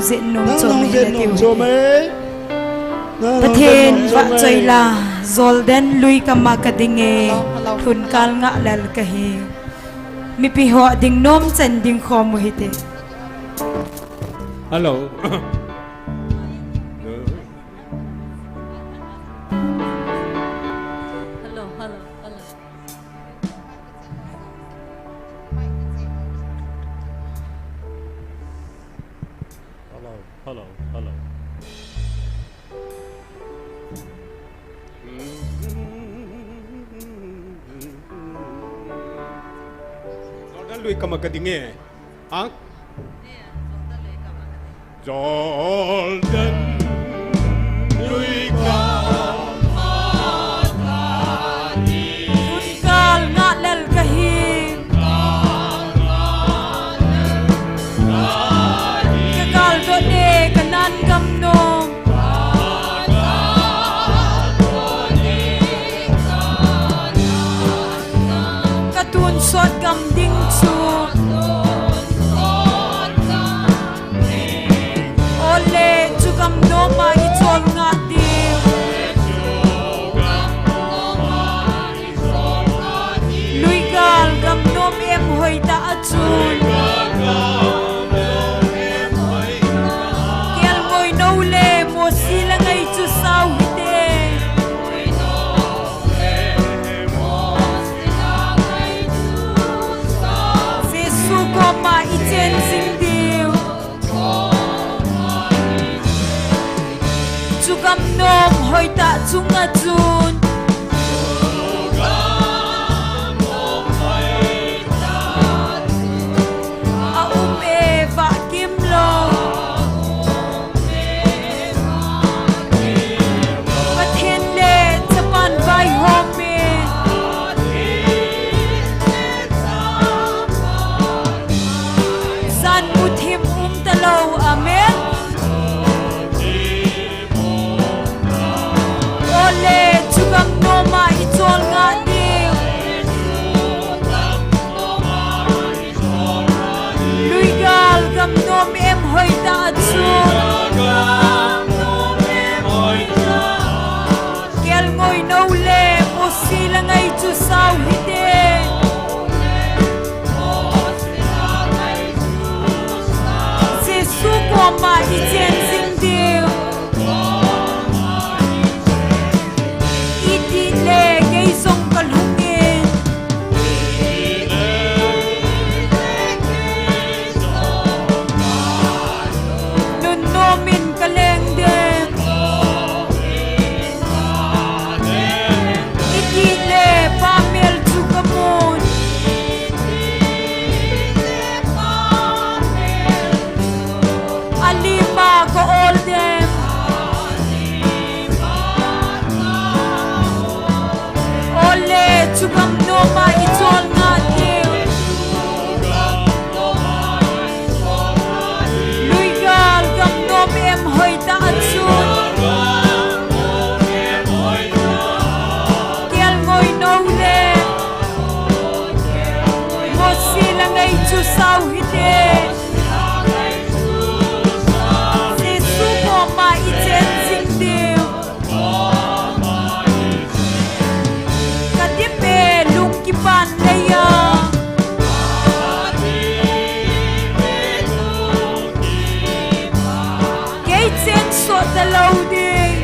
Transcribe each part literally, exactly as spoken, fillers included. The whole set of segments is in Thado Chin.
Jet nom chom e, jet nom chom e. Pathen vahchoi la, Jordan lui kama kading e, lhunkal ngah lel kahi. Mipi ho ding nom chan ding khom u hite. Hello. Hello, hello, hello. Hello, hello, hello. Jordan lui kama kading e. Ang? Jordan lui kama kading. Lhunkal ngah lel kahi. Kakal doh e Canaan gam nom. Ka tonsot gam ding chu. Ole, chu gam nom a i chol ngah ding. Luigal gam nom em hoitah a chun. Kelngoi nou le Mosi le ngai chu sao hite. Jesu koma i chen jing diu. Chu gam nom hoitah chunga chun. A um e vah kim lou. Pathen le Chapan vaihom e. San muthim um talou, amen. Ole, chu gam nom a i chol ngah ding. Luigal gam nom em hoitah a chun. Kelngoi nou le Mosi le ngai chu sao hite. Jesu koma i chen jing diu. Itih le kei jong ka lhung in. Nunnom in ka leng dem. Itih le pa mel chu ka mun. A lim a ka ol dem. Ole, chu gam nom a i chol ngah diu. Luigal gam nom em hoitah a chun. Kelngoi nou le Mosi le ngai chu sao hite. Jesu koma i chen jing diu. Ka dip e lung kipan lei a. Kei chen sot talou ding.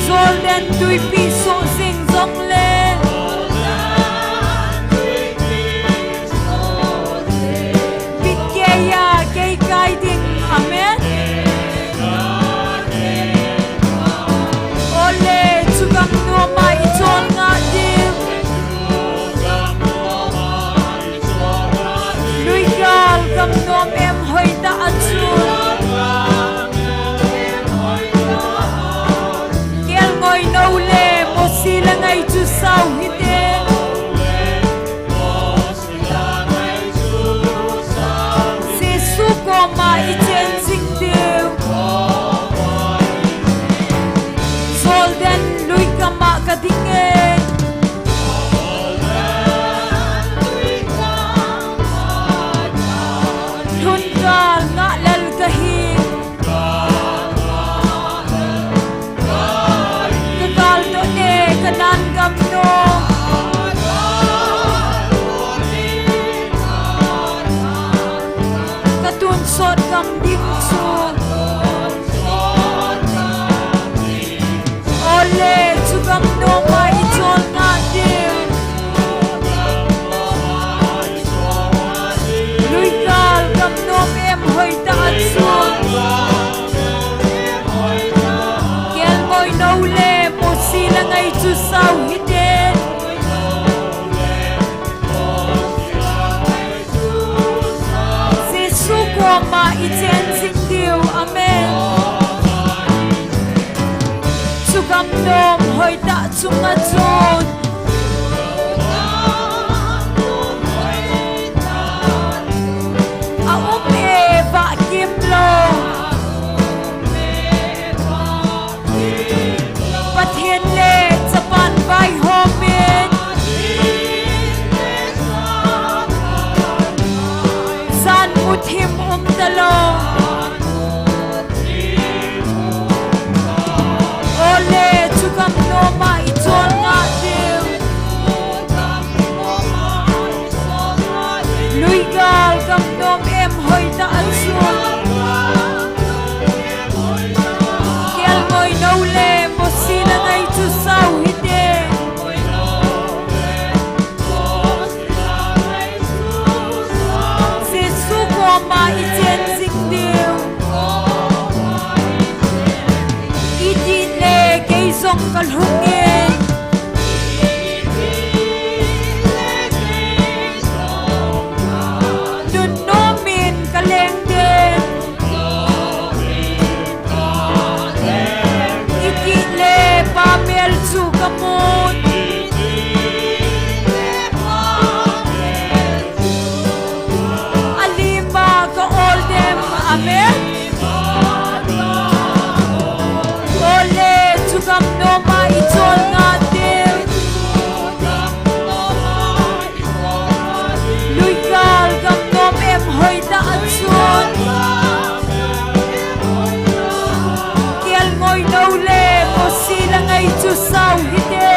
Jordan tuipi soh jing jong le. Bit kei a kei kai ding, amen. Ole, chu gam nom a i chol ngah ding. Luigal gam nom em hoitah a chun. Kelngoi nou le Mosi le ngai chu sao hite. Jesu koma i chen jing diu. Jordan lui kama ka ding e. ding chu. Ole, chu gam nom a i chol ngat ding. Luikal gam nom em hoi ta a chu. Kelngoi nou le mosi la ngai chu sao hite. Jesu koma i chen jing diu. Amen. Chu gam nom hoi ta chunga chun a um e, vah kim lou. Pathen le chapa vaihom in, jan muthim um talou. Ole, chu gam nom a i chol ngat ding. Luikal gam nom em hoi ta a chu. Kelngoi nou le mosi la ngai chu sao hite. Jesu koma i chen jing diu. I dih le kei jong ka lhung e. Nunnom in ka leng ding. I dih le pa mel chu ka mun. A lim a ka ol dem. Amen. Ole, chu gam nom a i chol ngat ding. Luikal gam nom em hoi ta a chun. Kelngoi nou le mosi la ngai chu sao hite.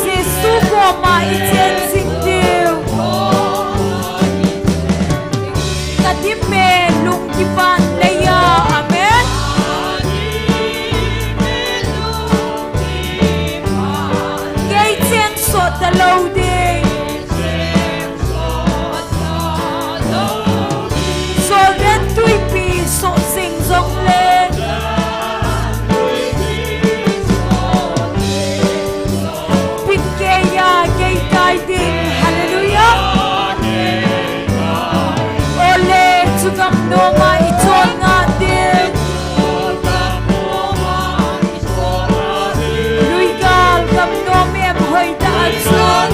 Jesu koma i chen jing diu. Ka dim e, lung kipan lei a. Amen. Kei chen sot talou ding. Jordan tuipi soh jing jong le, pin kei a kei kai ding. Hallelujah. Ole, chu gam nom a i chol ngat ding. Luikal gam nom em hoi ta a chun.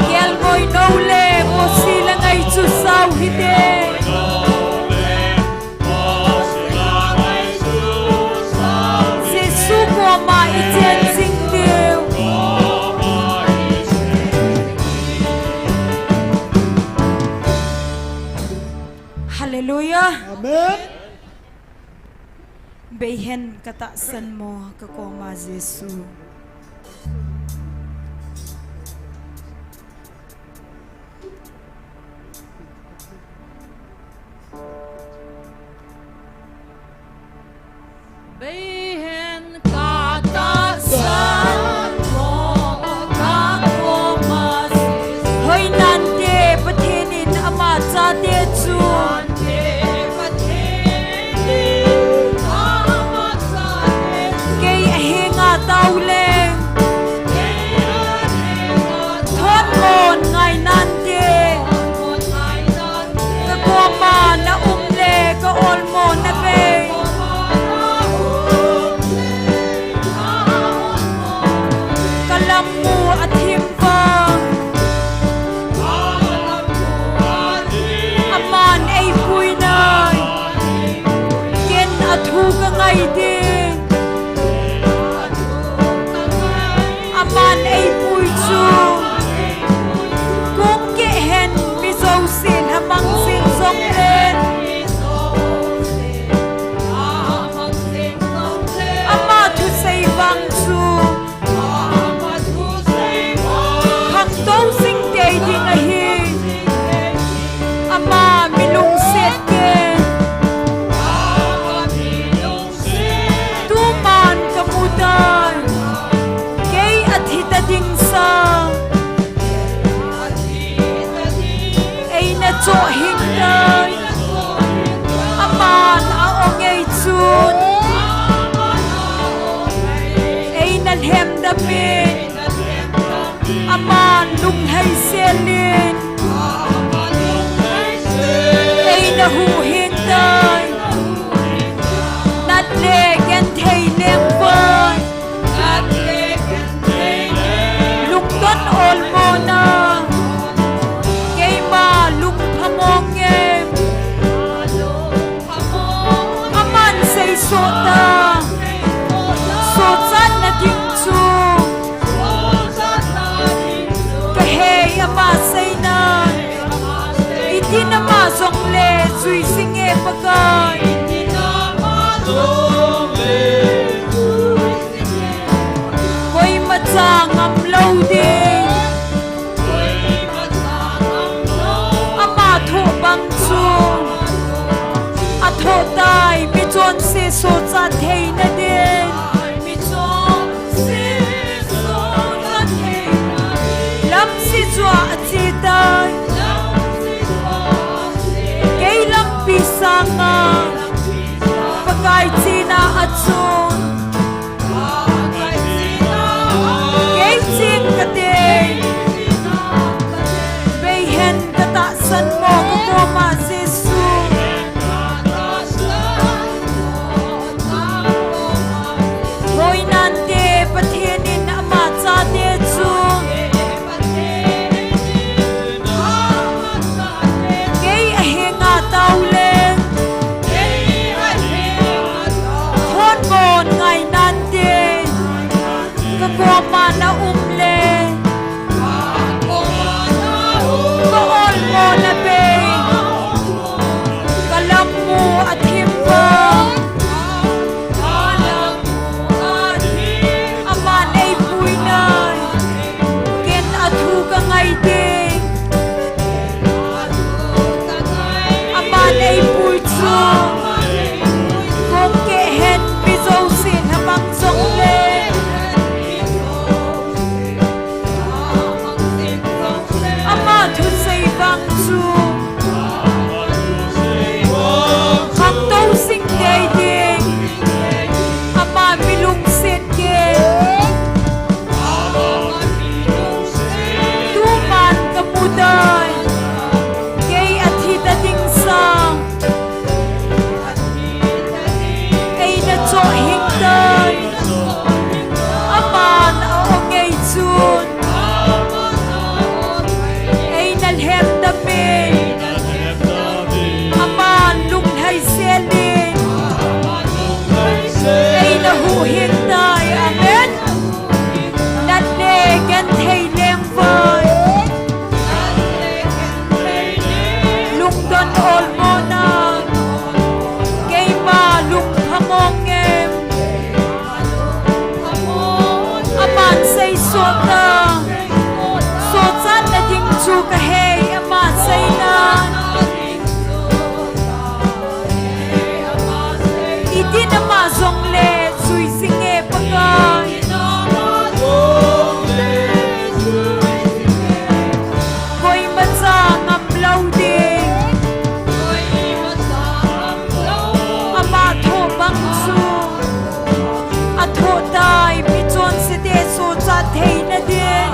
Kelngoi nou le mosi la ngai chu sao hite. Jesu koma i chen jing diu. Hallelujah. Amen. Bei hen ka tahsan mo ka koma Jesu. Bei hen ka tahsan mo ka koma Jesu. Hoi nante Pathen in ama chate chu. Kei a henga tao leng. Thon mon ngai nante. Ka koma na um le ka ol mo na bei. Ka lam mu a thim vang. Aman ei pui nai. Ken a thu ka ngai ding. Aman ei pui chu. Kung keh hen mi jousen ha mang sing jong hen. Ama thusei vang chu. Hemdamin, aman lunglhai selin, eina huhhing tai. Nat le genthei lengvai, lungdon olmona, keima lungphamong em? Aman seisoh ta, sochatna ding chu kahei, ama seina. Itin ama jongle jui jinge Pakai. Koimacha ngam lou ding. Ama thoh bang chu athoh tai, michonse sochat theina din. Lamse chua ache tai. Kei lampi sanga Pakai chena achun, kei ching kate. Veihen katahsan mo kakoma Jesu. Hoinante Pathen in ama chate chu kei ahenga taule, thonmon ngainante kakoma naum le, ka olmo nabei, kalam mu athim va. Aman eipui nai, ken athu kangai ding. Aman eipui chu kong keh hen, mi jouse lhabang jongle. Ama thusei vang chu khangtou jing kei ding. Ama mi lungset kei tuman kamu tai. Kei athi ta ding sang eina chohhing tai. Aman a-ong ngei chun eina lhemdam in, aman lunglhai selin eina huhhing tai. Amen. Nat le genthei lengvai, lungdon olmona, keima lungphamong em? Aman seisoh ta, sochatna ding chu kahei, ama seina. Itin ama jongle jui jinge Pakai. Koimacha ngam lou ding. Ama thoh bang chu athoh tai, michonse te sochat theina din.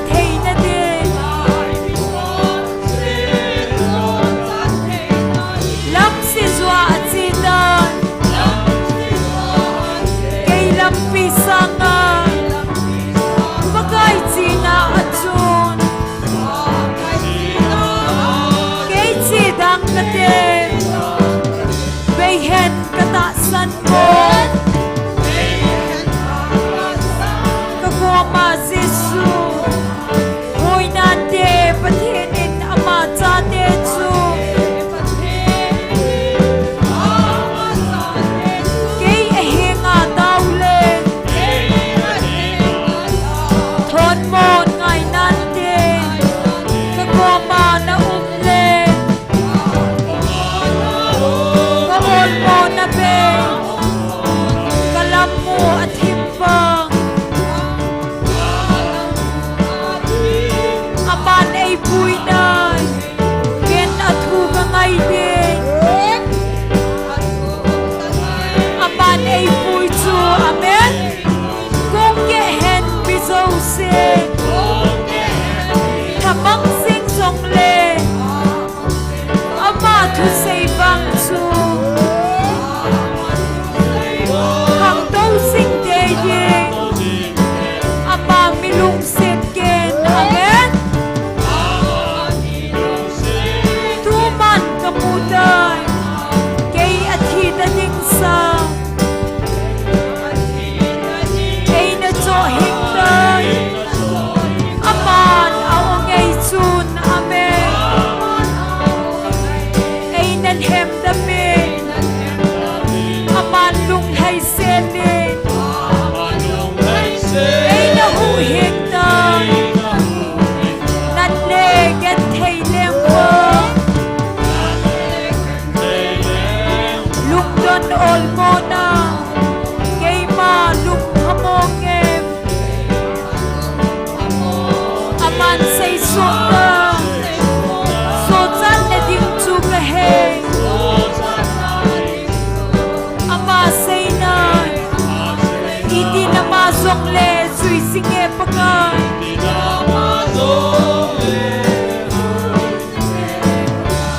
Theina ding. Lamsejua achetan. Kei lampi sanga. Pakai chena achun. Kei che dang kate. Veihen katahsan pon. Kakoma Jesu. Hoinante Pathen in ama chate chu. Kei ahenga taule. Thonmon ngainante. Kakoma na um le. Ka olmo na bei. Ka lammu athim vang. Aman eipui nai. Ken athu kangai ding. Aman eipui chu. Amen. Kong kehen mi jouse. Thamang jing jongle. Ama thusei vang chu. Khangtou jing ding. Ama mi lungset ken. Amen. Tuman kamu dai. Kei athi ta ding sa. Eina chohing dai. Aman a-ong ei chun, amen. Eina lhem dam in, aman lunglhai sel in. Eina huhhing dam, nat le genthei leng vang. Lungdon olmona, keima lunghamong em. Aman seisot a, sochatna ding chu kahei. Ama seina, iti nama jongle jui jinge Pakai.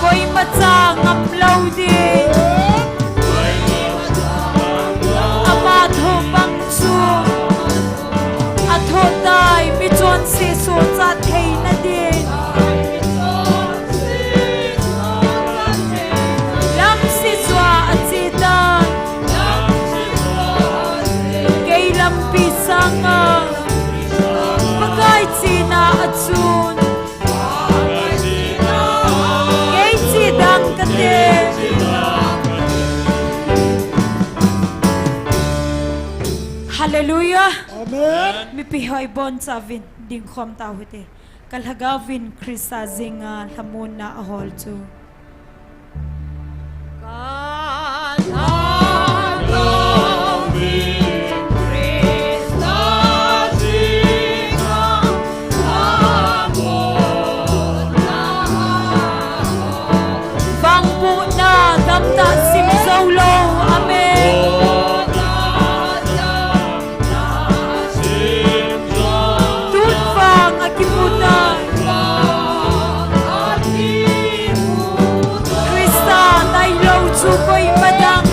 Koimacha ngam lou ding. Ama thobang chu athoh tai, michonse sochat theina ding. Lamsejua achetan. Kei lampi sanga. Pakai chena achun. Kei che dang kate. Hallelujah. Amen. Mipi hoi bonchauvin dingkhom tauhite. Ka lhagaovin Christa jenga lhamonna ahol chu. Vangbohna tamtah sim jou lou. Amen. Tun vang akimu tai. Christa tailou chu koima dang.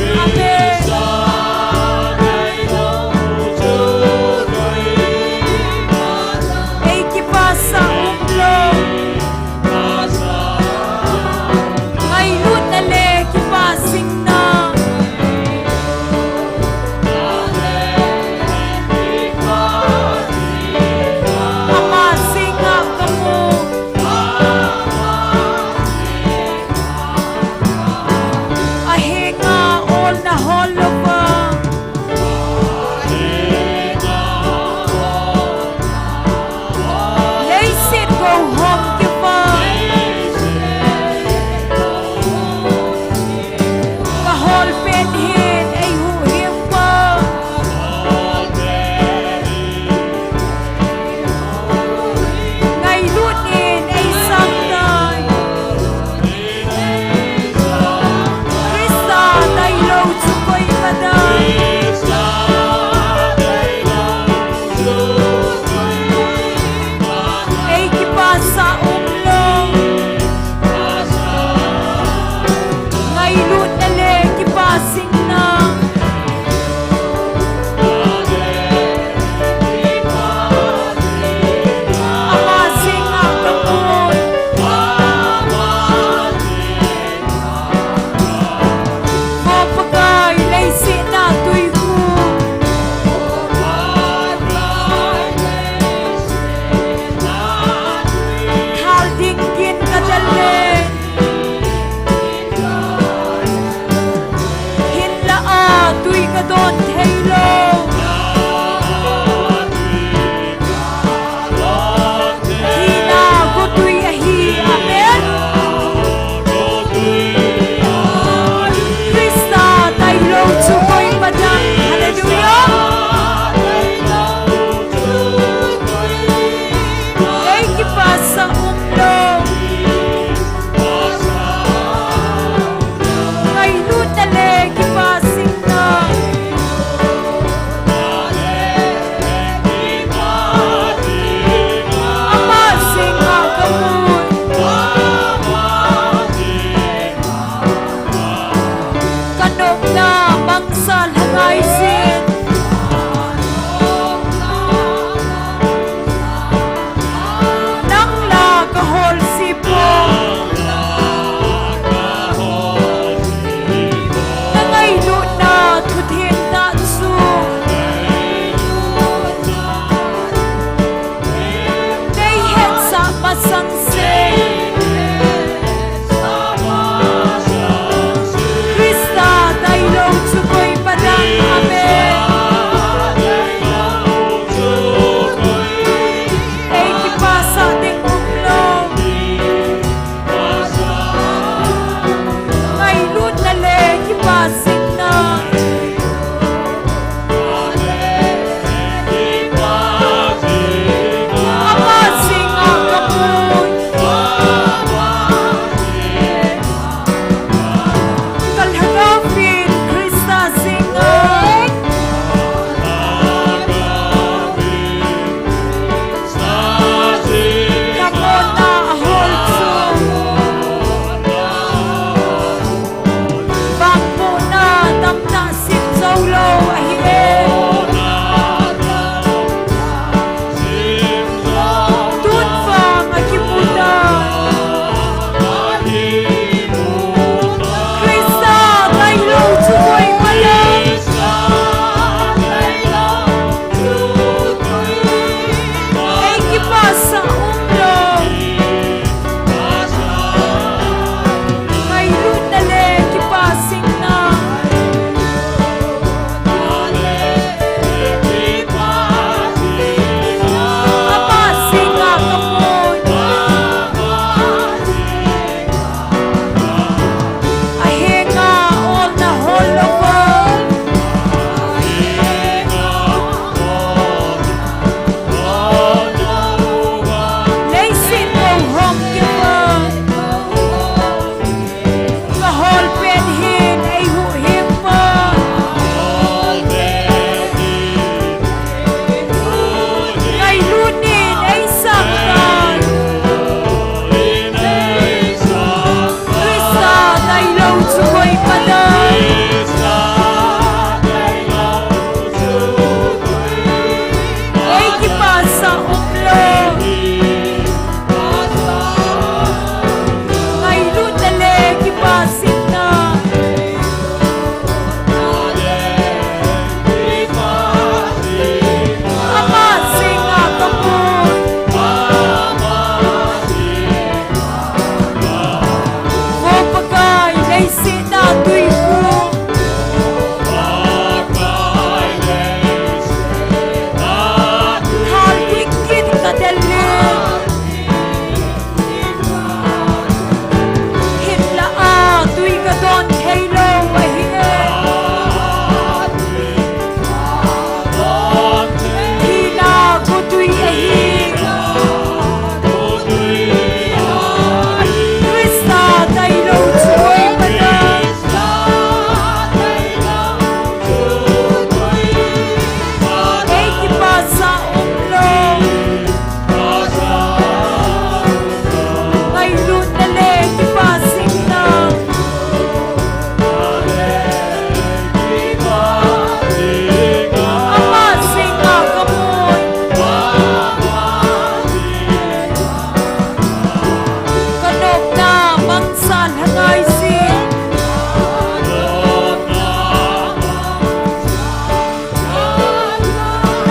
Lhangai si.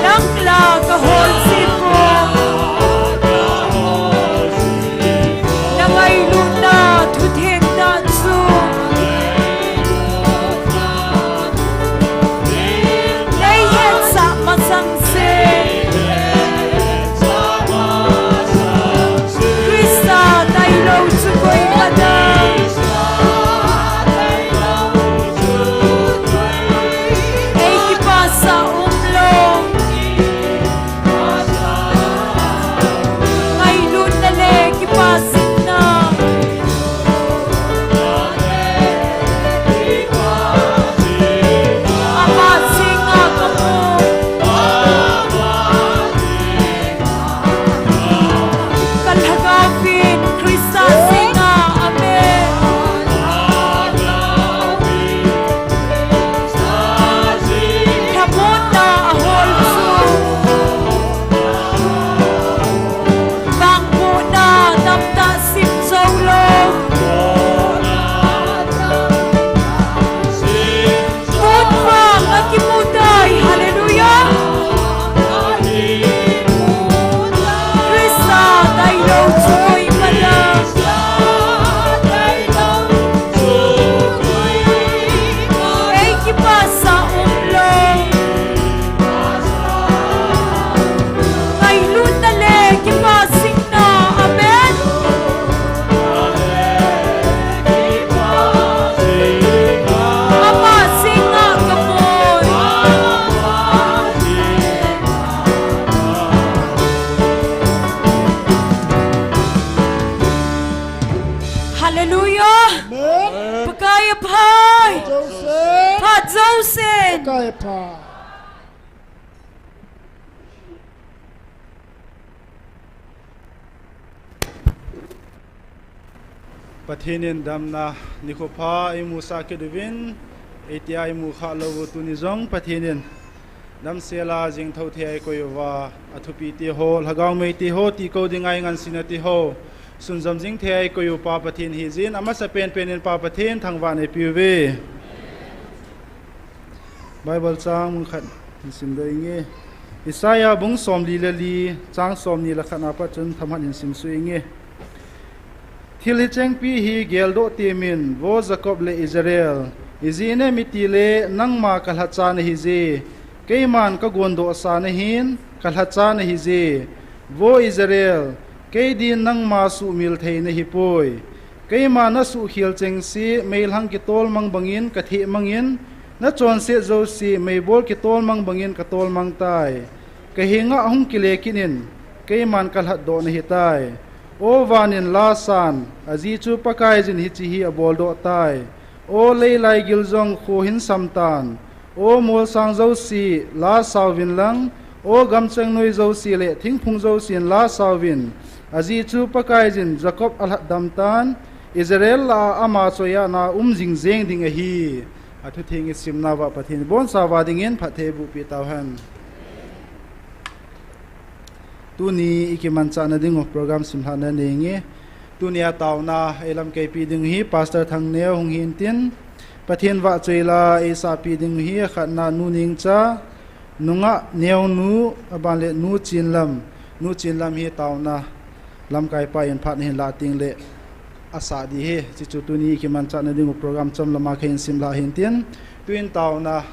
Langla ka hol si po. Langai luna thutheng ta chu. Nei het sa masang se. Krista tailou chu koi mada. Ei kipasa umlou. Ngailutna le kipasingna. Ama singa kamu. Ka lhagaovin Krista singa amen. Lhamonna ahol chu. Vangbohna tamtah sim jou lou. Mun vang akimu tai. Hallelujah. Krista tailou chu koi mada. Ei kipasa umlou. Ngailutna le kipasingna. Amen. Ama singa kamu. Hallelujah. Amen. Pakai apha. Phat jousen. Phat jousen. Pakai apha. Pathen in damna nikho pha eimusah kit uvin, eitia eimu khah lou u tuni jong Pathen in damsel a jing thou thei a eikoi uva, athupi te ho, lhagao mei te ho, tikou dinga eingansena te ho sunjom jing thei a eikoi u Pa Pathen hijin, amasa penpen in Pa Pathen thangvahna eipe uve. Bible chang mun khat hin simdoh inge. Isaiah bung somli le li, chang somni le khat a pat chun themkhat hin simsuh inge. Thil hichengpi hi geldoh temin, vo Jacob le Israel, ijeh inem itile nangma kalhacha nahije, keiman kagondohsa nahin, kalhacha nahije. Vo Israel, kei din nangma suhmil thei nahipoi. Keima nasuhkhel chengse meilhang kitolmang bangin kathehmangin, nachonset jouse meibol kitolmang bangin katolmang tai. Kahenga hung kile kit in, keiman kalhatdoh nahitai. O van in la san, ajeh chu Pakaiyin hiche hi aboldoh tai. O leilai gil jong kho hin samtan. O molsang jouse, la sauvin lang, o gamcheng noi jouse le thingphung jousen la sauvin. Ajeh chu Pakaiyin Jacob alhatdam tan, Israel lah a ama choiya na um jingjeng ding ahi. Athutheng isimna uva Pathen ibonchauva dingin phatthei eibohpeh tauhen. Tuni ikimanchahna dingu program simlhahna nei inge. Tunia taona eilamkaipi dingu hi Pastor Thangneo hung hintin, Pathen vahchoila eisahpi dingu hi akhatna Nu Nengcha, nungah Neonu, aban le Nu Chinlam, Nu Chinlam hi taona lamkaipa in phat ahin lah tengle asah ding ahi. Hiche chu tuni ikimanchahna dingu program chomlama kahin simlhah hintin, tuin taona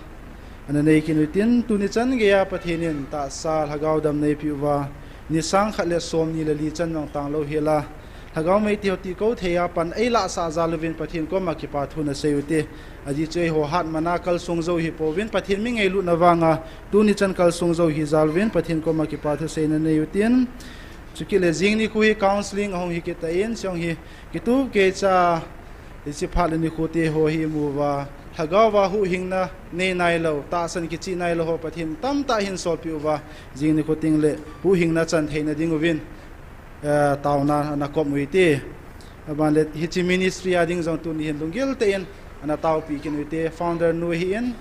ana nei kit uhitin, tuni chan geiya Pathen in tahsa lhagao damna eipeh uva, ni sang khat le somni le li chan jong tanglou hela, lhagao meite ho tikou theiya pan eilahsah jal uvin Pathen koma kipa thu nasei ute. Ajeh chu eiho hatmana kalsong jou hipouvin Pathen mi ngailutna vanga tuni chan kalsong jou hijal uvin Pathen koma kipa thuseina nei utin. Chukit le jing nikho hi counselling ahung hi kit tan, chujong hi kitup keicha hiche phat le nikho teho hi imu uva, lhagaova huhhingna nei nailou, tahsan kicheh nailou ho Pathen tamtah ahin solpeh uva, jing nikho tengle huhhingna chan theina dinguvin, eh, taona ana kop u hite. Aban le hiche ministry a ding jong tuni hin lunggil tah in ana taopeh kit u hite. Founder nu ahin,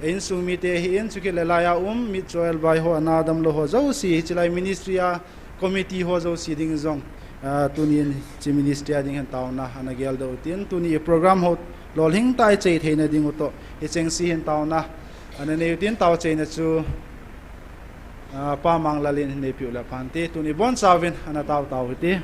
insung mite ahin, chukit le laiya um, mit choi alvai ho, ana damlou ho jouse, hiche lai ministry a committee ho jouse ding jong Ah, tunin hiche ministry a ding hin taona ana geldoh utin, tuni program ho lolhing tah a ichai theina diu toh hicheng se hin taona ana nei utin, tao cheina chu, ah, Pa Manglal in hin neipiu le phante, tuni bonchauvin ana tao tao hite.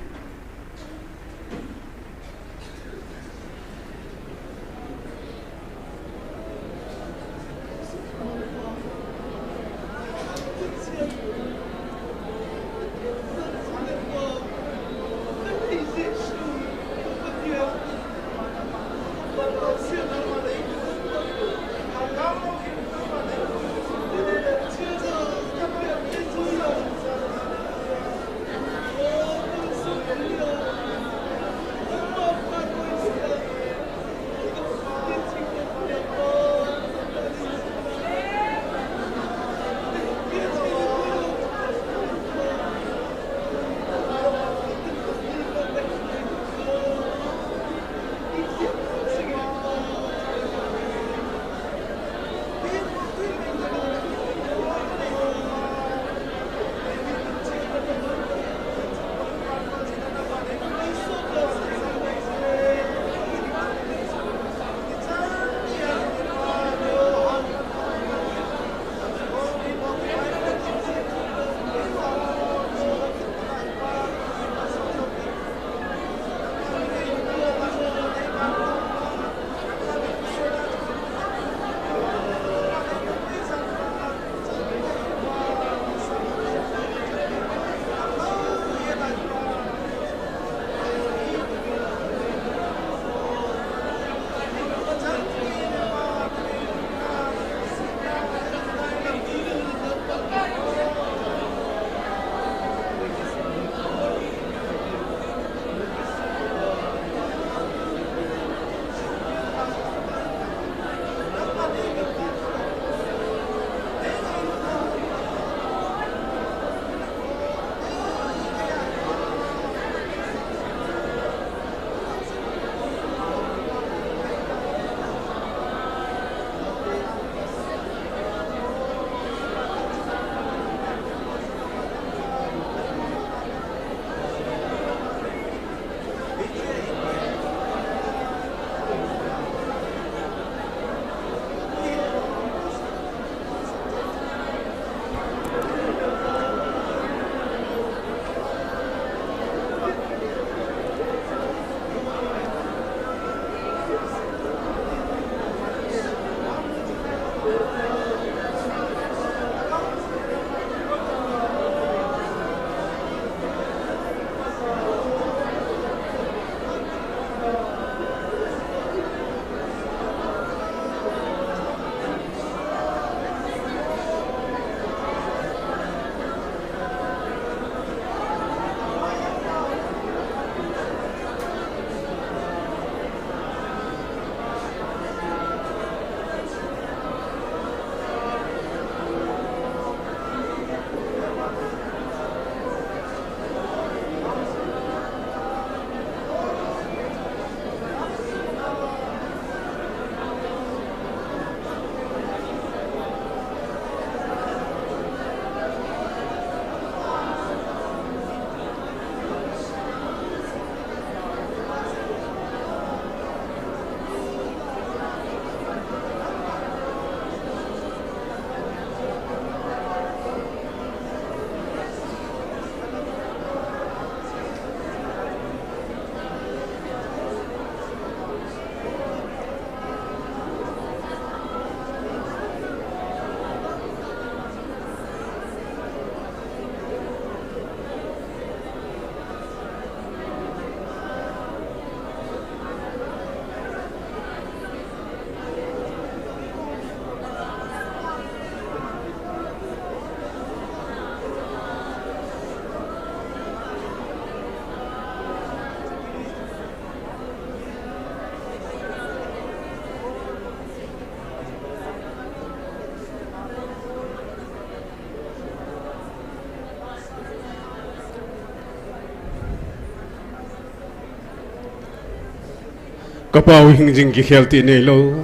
Ka Pa u, hingjing kikhel ti neilou.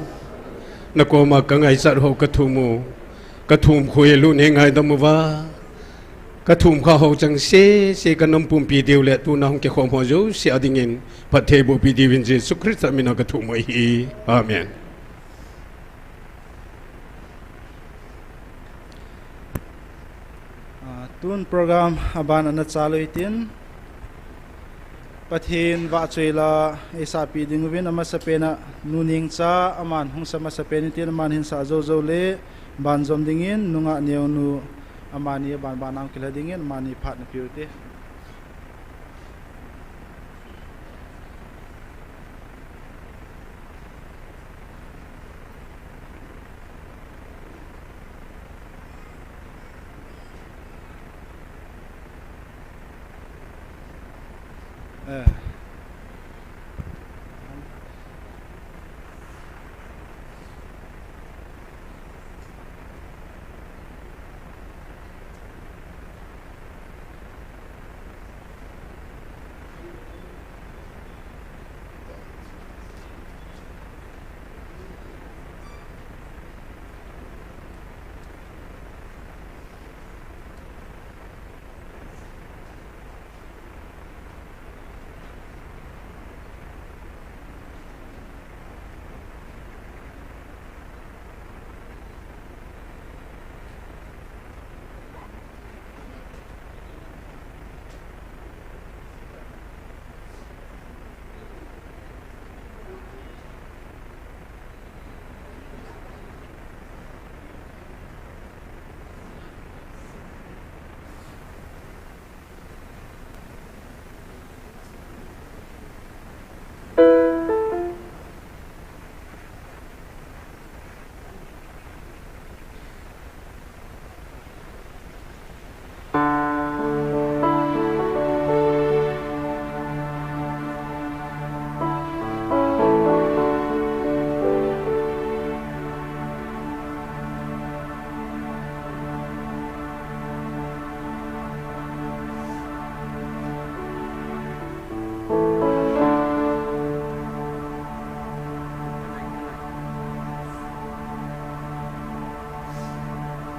Na koma ka ngaichat ho ka thum u. Ka thum khoi a lut nei ngaidam uva. Ka thum kha ho chang sese ka nom pumpi diu le tuna hung kikhom ho jouse a dingin phatthei bohpi diuvin Jesu Christa mina ka thum ahi. Amen. Ah, tun program aban ana chalu hitin, Pathen vahchoila eisahpi ding uvin amasapen a Nu Nengcha aman hung sa masapen hitin, aman hin sa jou jou le banjom dingin Nu Ngahneo nu amani aban ban a hung kila dingin amani phat na peh ute. Eh.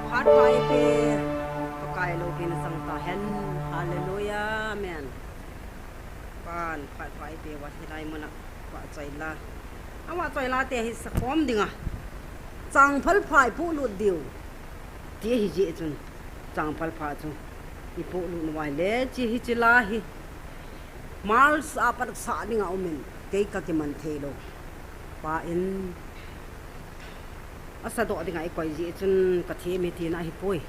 Phat pha ipe, Pakai loupina chang tahen. Hallelujah, amen. Pan, phat pha ipe, vahilai muna vahchoila. Avahchoila te hi sakhom dinga changphal pha ipolut diu ti ahi jeh chun, changphal pha chu ipolut uva ahile, hiche la hi March a pat sah dinga umin, kei kakiman theilou. Pa in asadoh dinga ikoi jeh chun kathem e tina ahipoi.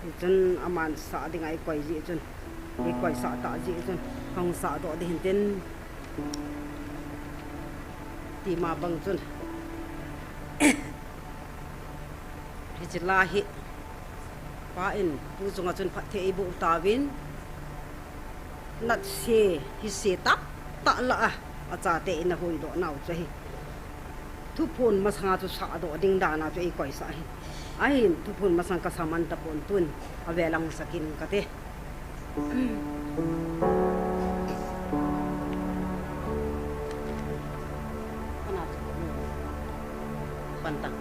Hichun aman sah dinga ikoi jeh chun, ikoisah tah jeh chun, hung sahdoh ding hintin, tima bang chun, hiche la hi Pa in tu chunga chun phatthei eiboh tauvin, natse hise tahtah lah a, achate in ahuhdoh nau chu ahi. Thuphon masanga chu sahdoh ding dana chu eikoisah ahi. Ahin thuphon masang kasa man tapon, tun avel a hung sa kit inge kati. Pantang.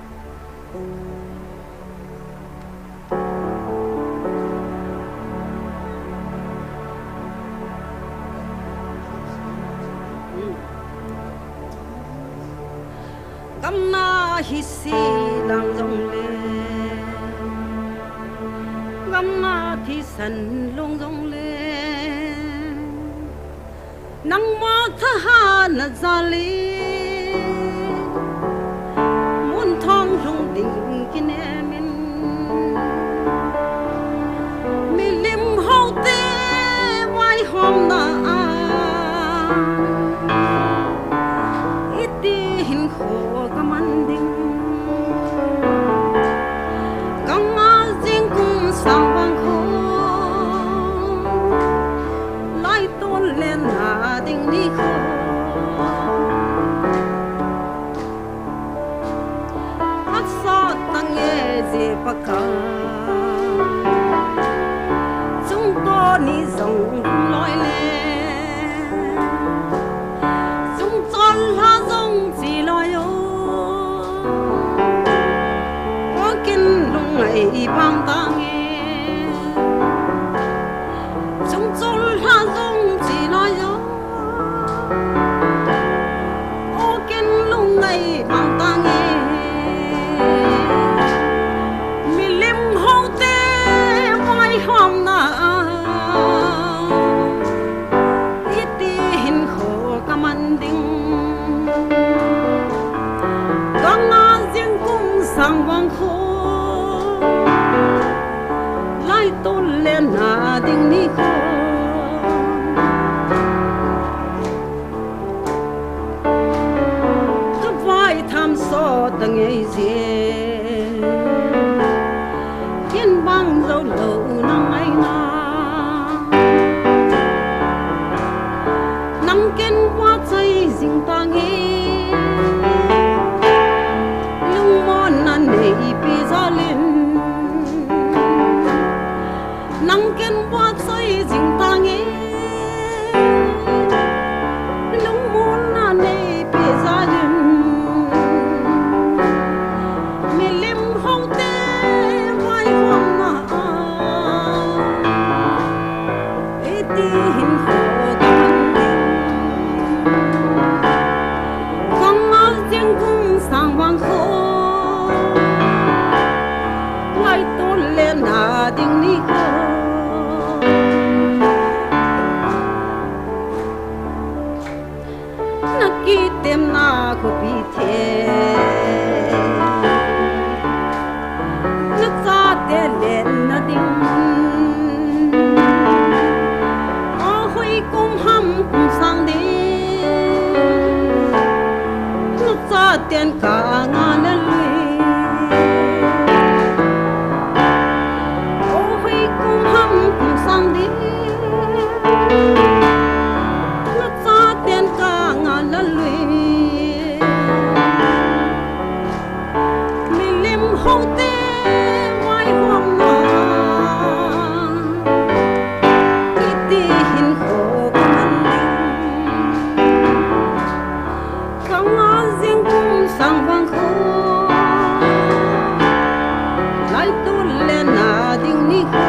Gamna hise lang jongle, gamna thisan lhung jongle, nangma thahatna jal in munthong lhung ding kinem in, milim houte vaihomna a iti hinkho kaman ding. Kanga jing kum sang vang kho, laitol lenna ding nikho. Phatsah tange je Pakai, chungto ni jong loi le, chungchon lha jong chi loi o. Wakin lungngai bang tange, Vang kho, lai tol le na ding ni kho. Ka vai tham so ta ngei je. Ken bang zo lo nang ai na. Nang ken va chai jing ta nge. Lungmon na nei pi jalin. Nang ken va chai jing ta nge. Lungmon na nei pi jalin. Milim hong te vai hong na. Iti hin kho ka man ding. Kang a jeng kum sang vang kho. Lai tol le na ding ni kho. Na kitem na ko pi the. Na chate le na ding. O hoi kum ham kum sang ding. Na chaten ka nga na lui. O hoi kum ham kum sang ding. Na chaten ka nga na lui. Milim hong te vai hong na. Iti hin kho ka man ding. Kang a jeng kum sang vang kho. Lai tol le na ding ni kho.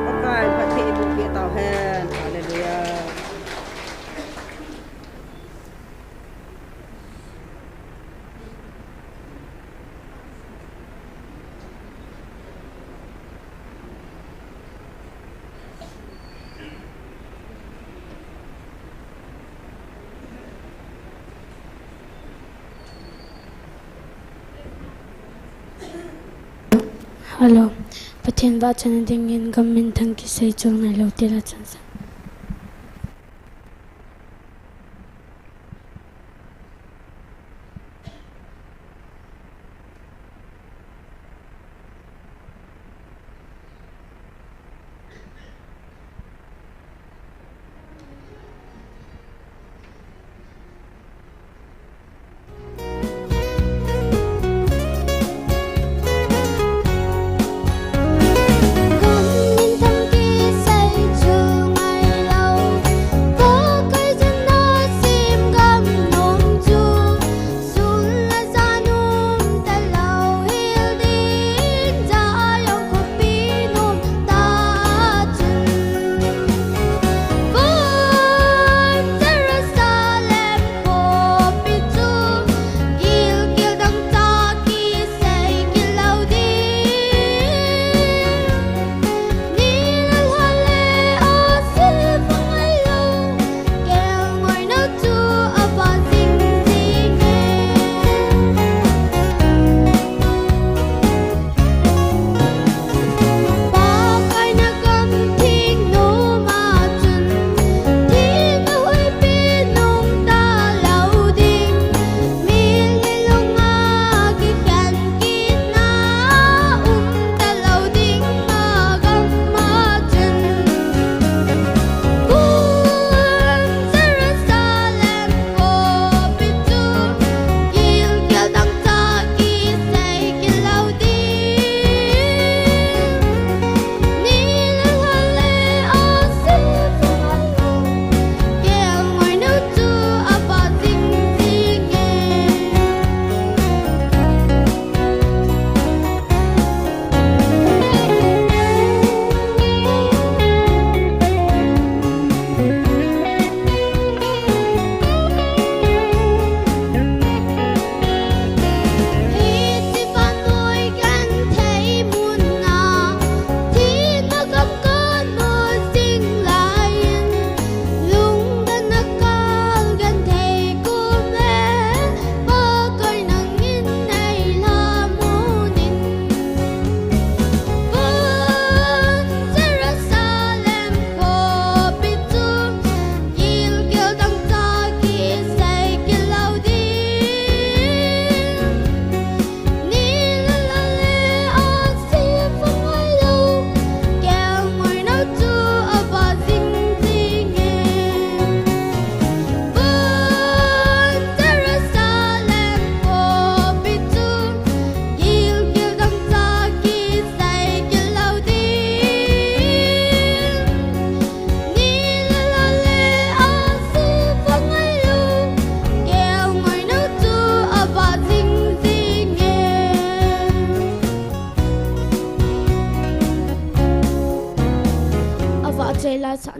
Pakai, Pathen, ibu pe tau hen. Hallelujah. Hello. Pathen vahchoi na dingin gam minthang kisei chul ngailou tila chansa.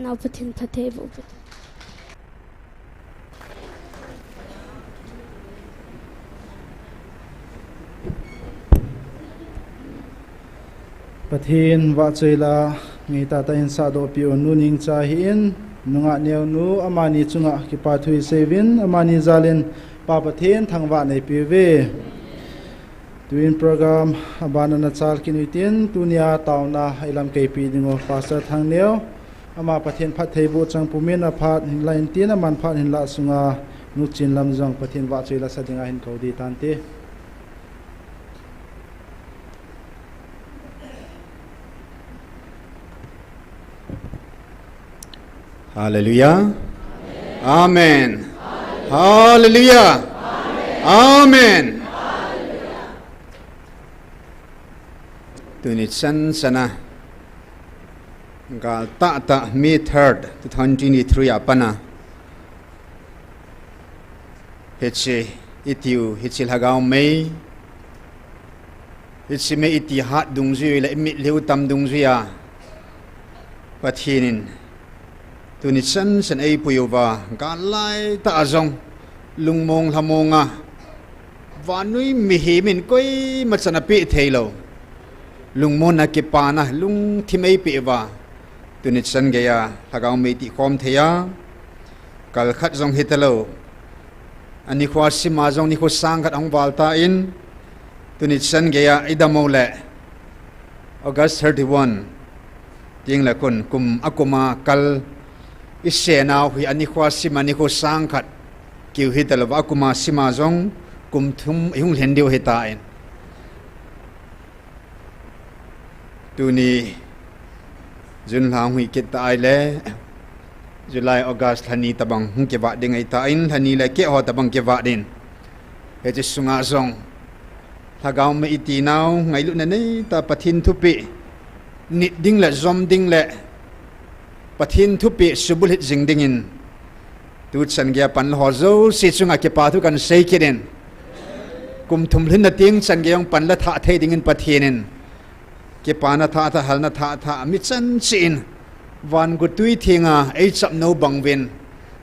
Nau Pathen phatthei boh. Pathen vahchoi la ngeitah tah in sahdoh peh u Nu Nengcha ahin, nungah neo nu, amani chunga kipa thu isei uvin, amani jal in Pa Pathen thangvah nei peh uve. Tuin program abana nachal kit u hitin, tunia taona a ilamkai peh ding u Pastor Thangneo, ama Pathen phatthei boh chang pumin aphat hinla intin, aman phat hinla sunga Nu Chinlam jong Pathen vahchoi la sa dinga hin kou ding tante. Hallelujah. Amen. Hallelujah. Amen. Tuni chan chana gal tah tah May third, two thousand twenty-three a pana. Hiche, itiu, hiche lhagao mei. Hiche mei iti hat dungjui le imitlhi u tam dungjui a Pathen in tuni chan chan eipui uva, gal lai tah a jong, lungmong lhamong a, vannoi mihem in koima chan apeh thei lou lungmonna, kipana, lungthim eipeh uva, tuni chan geiya lhagao mei tihkhom thei a, kal khat jong hita lou. Anikho sima jong nikho sang khat ahung val tan, tuni chan geiya idam u le August thirty-one teng le kum, kum a kum a kal isei nau hi anikho sima nikho sang khat kiu hita louva, a kum a sima jong kum thum ihung lhin diu hitan. Tuni June lha hung hi kit ta ahile, July, August lha ni tabang hung kivah ding ahitan, lha ni le keh ho tabang kivah ding. Hiche sunga jong lhagao mei iti nau ngailutna neitah, Pathen thupeh nit ding le jom ding le Pathen thupeh subulhit jing dingin, tuchan geiya panla ho jouse chunga kipa thu kahin sei kit in. Kum thum lhinna teng chan geiya jong panla thah thei dingin Pathen in kipana thah thah, halna thah thah, mi chan cheh in van gotwi thenga eichapnau bang uvin,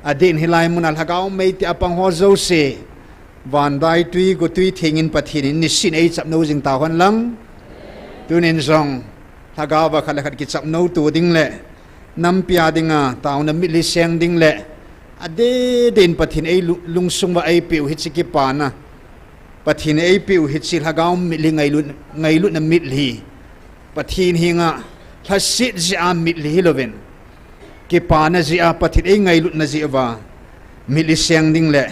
adeh in hilai muna lhagao mei tia pang ho jouse, van daitwi gotwi thengin Pathen in nisin eichapnau jing tauhen lang. Tunin jong lhagao a khat le khat kichapnau to ding le, nampi a dinga taona mitlhi seng ding le, adeh deh in Pathen ei lu-, lungsung uva eipeh u hiche kipana, Pathen in eipeh u hiche lhagao mitlhi, ngailut, ngailutna mitlhi, Pathen henga lhaset jeh a mitlhi hilouvin, kipana jeh a, Pathen eingailutna jeh uva mitlhi seng ding le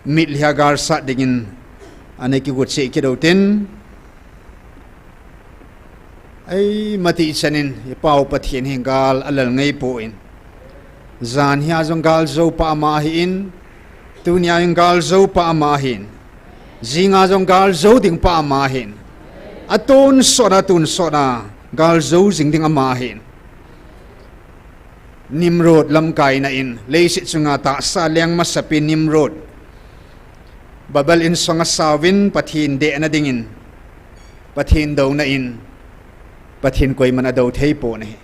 mitlhi a gal sat dingin ana kigo cheh kit u hitin. Eima tichan in i Pa u Pathen hi gal alal ngai poi. Jan hia jong gal jou pa ama ahin, tunia jong gal jou pa ama ahin, jinga jong gal jou ding pa ama ahin, atonsot a, tonsot a gal jou jing ding ama ahin. Nimrod lamkaina in, leiset chunga tahsa leng masapen Nimrod, Babel insong asauvin, Pathen dehna dingin, Pathen douna in, Pathen koiman adou thei pon ahi.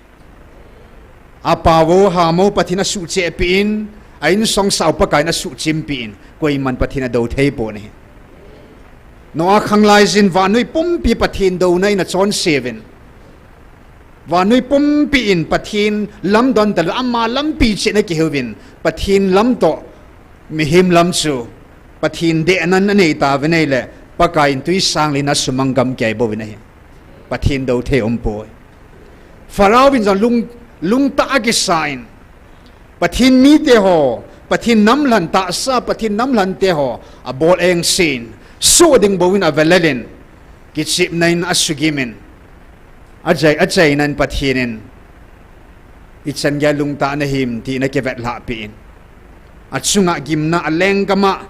Apao, hamo Pathen asuhcheh peh in, a insong sao Pakaiyin asuhchim peh in, koiman Pathen adou thei pon ahi. Noah khanglai jin vannoi pumpi Pathen douna in achonse uvin, vannoi pumpi in Pathen lamdon talou, ama lampi cheh in akiheuvin, Pathen lam toh mihem lam chu Pathen dehna in anei tauvin ahile, Pakaiyin twisang len a sumang gamkai bouvin ahi. Pathen dou thei umpoi. Pharaoh in jong lung, lungtah akisa in, Pathen mite ho, Pathen namlhen tahsa, Pathen namlhen te ho abol engse in, soh ding bouvin avelel in, kichepna in asugim in, achai, achaina in Pathen in ichan geiya lungtah nahim tin akivetlhah peh in, achunga gimna, alenggam a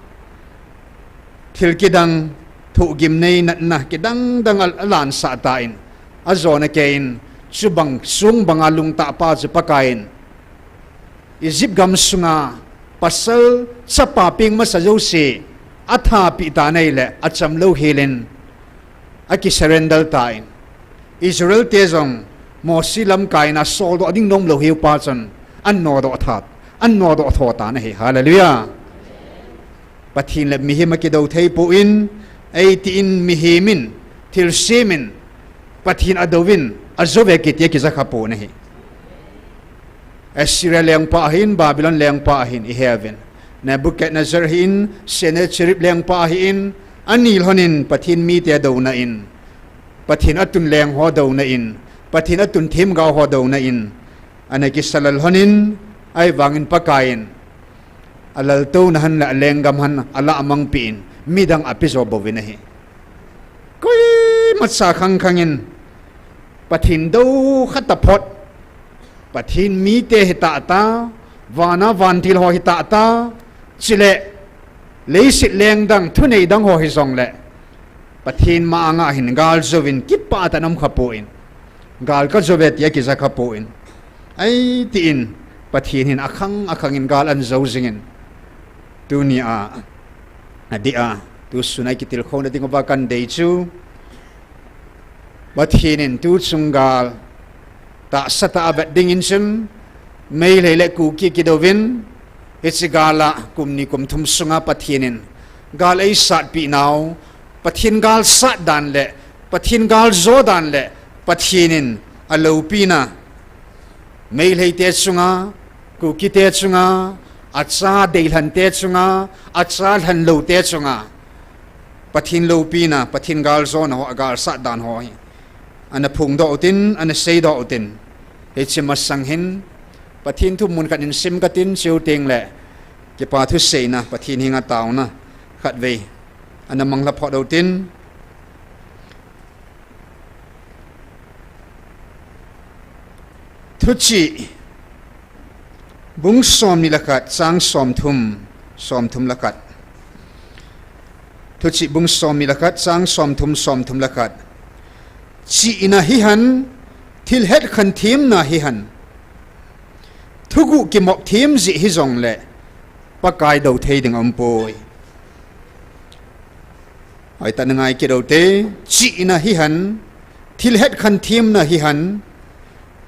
thil kidang, thohgim nei natna kidang dang a, alansah tan, ajona kei in, chubang song banga lungtah pa chu Pakaiyin Egypt gam sunga pasal chapa peng masa jouse atha peh tan ahile, acham lou hel in akisurrender tan. Israel te jong Mosi lamkaina soldoh ding nomlou hiu pa chun, An nodoh that, an nodoh tho tan ahi. Hallelujah. Pathen le mihem akidou thei poi, eitin mihem in, thilsem in, Pathen adouvin, ajouve kiti akija kha pon ahi. Assyria lengpa ahin, Babylon lengpa ahin, ihe uvin. Nebuchadnezzar ahin, Sennacherib lengpa ahin, ani lhonin Pathen mite douna in, Pathen atun leng ho douna in, Pathen atun themgao ho douna in, ana kisalal lhonin, ahivangin Pakaiyin, alaltouna han le alenggam han, alah amangpeh in, midang apejo bouvin ahi. Koimacha khangkhangin, Pathen dou khat aphot, Pathen mite hita ta, vana vantil ho hita ta, chule, leiset lengdang, thunei dang ho hijongle, Pathen ma anga hin gal jouvin, kipah tah in aum kha poi. Gal kajouve ti akija kha poi. Eitin, Pathen hin akhang akhangin gal ahin jou jingin. Tunia, adeh a, tusun a kitilkhouna dinguva kadei chu, Pathen in tuchung gal, tahsa tah a vet dingin chun, Meitei le Kuki kidouvin, hiche gal a kum ni kum thum sunga Pathen in gal eisatpeh nau, Pathen gal sat dan le, Pathen gal jo dan le, Pathen in aloupina, Meitei te chunga, Kuki te chunga, acha deilhen te chunga, acha lhenlou te chunga, Pathen loupina, Pathen gal jona ho, agal sat dan ho hi ana phongdoh utin, ana seidoh utin. Hiche masang hin, Pathen thu mun khat in sim katin, chuteng le, kipa thuseina, Pathen henga taona khatvei ana manglha phot utin. Thuchih bung somni le khat, chang somthum, somthum le khat. Thuchih bung somni le khat, chang somthum, somthum le khat. Chihna hihen, thil hetkhen themna hihen, thuguh kimop them jeh hijongle, Pakai dou thei ding aumpoi. Hoitah in ngai kit ute, chihna hihen, thil hetkhen themna hihen,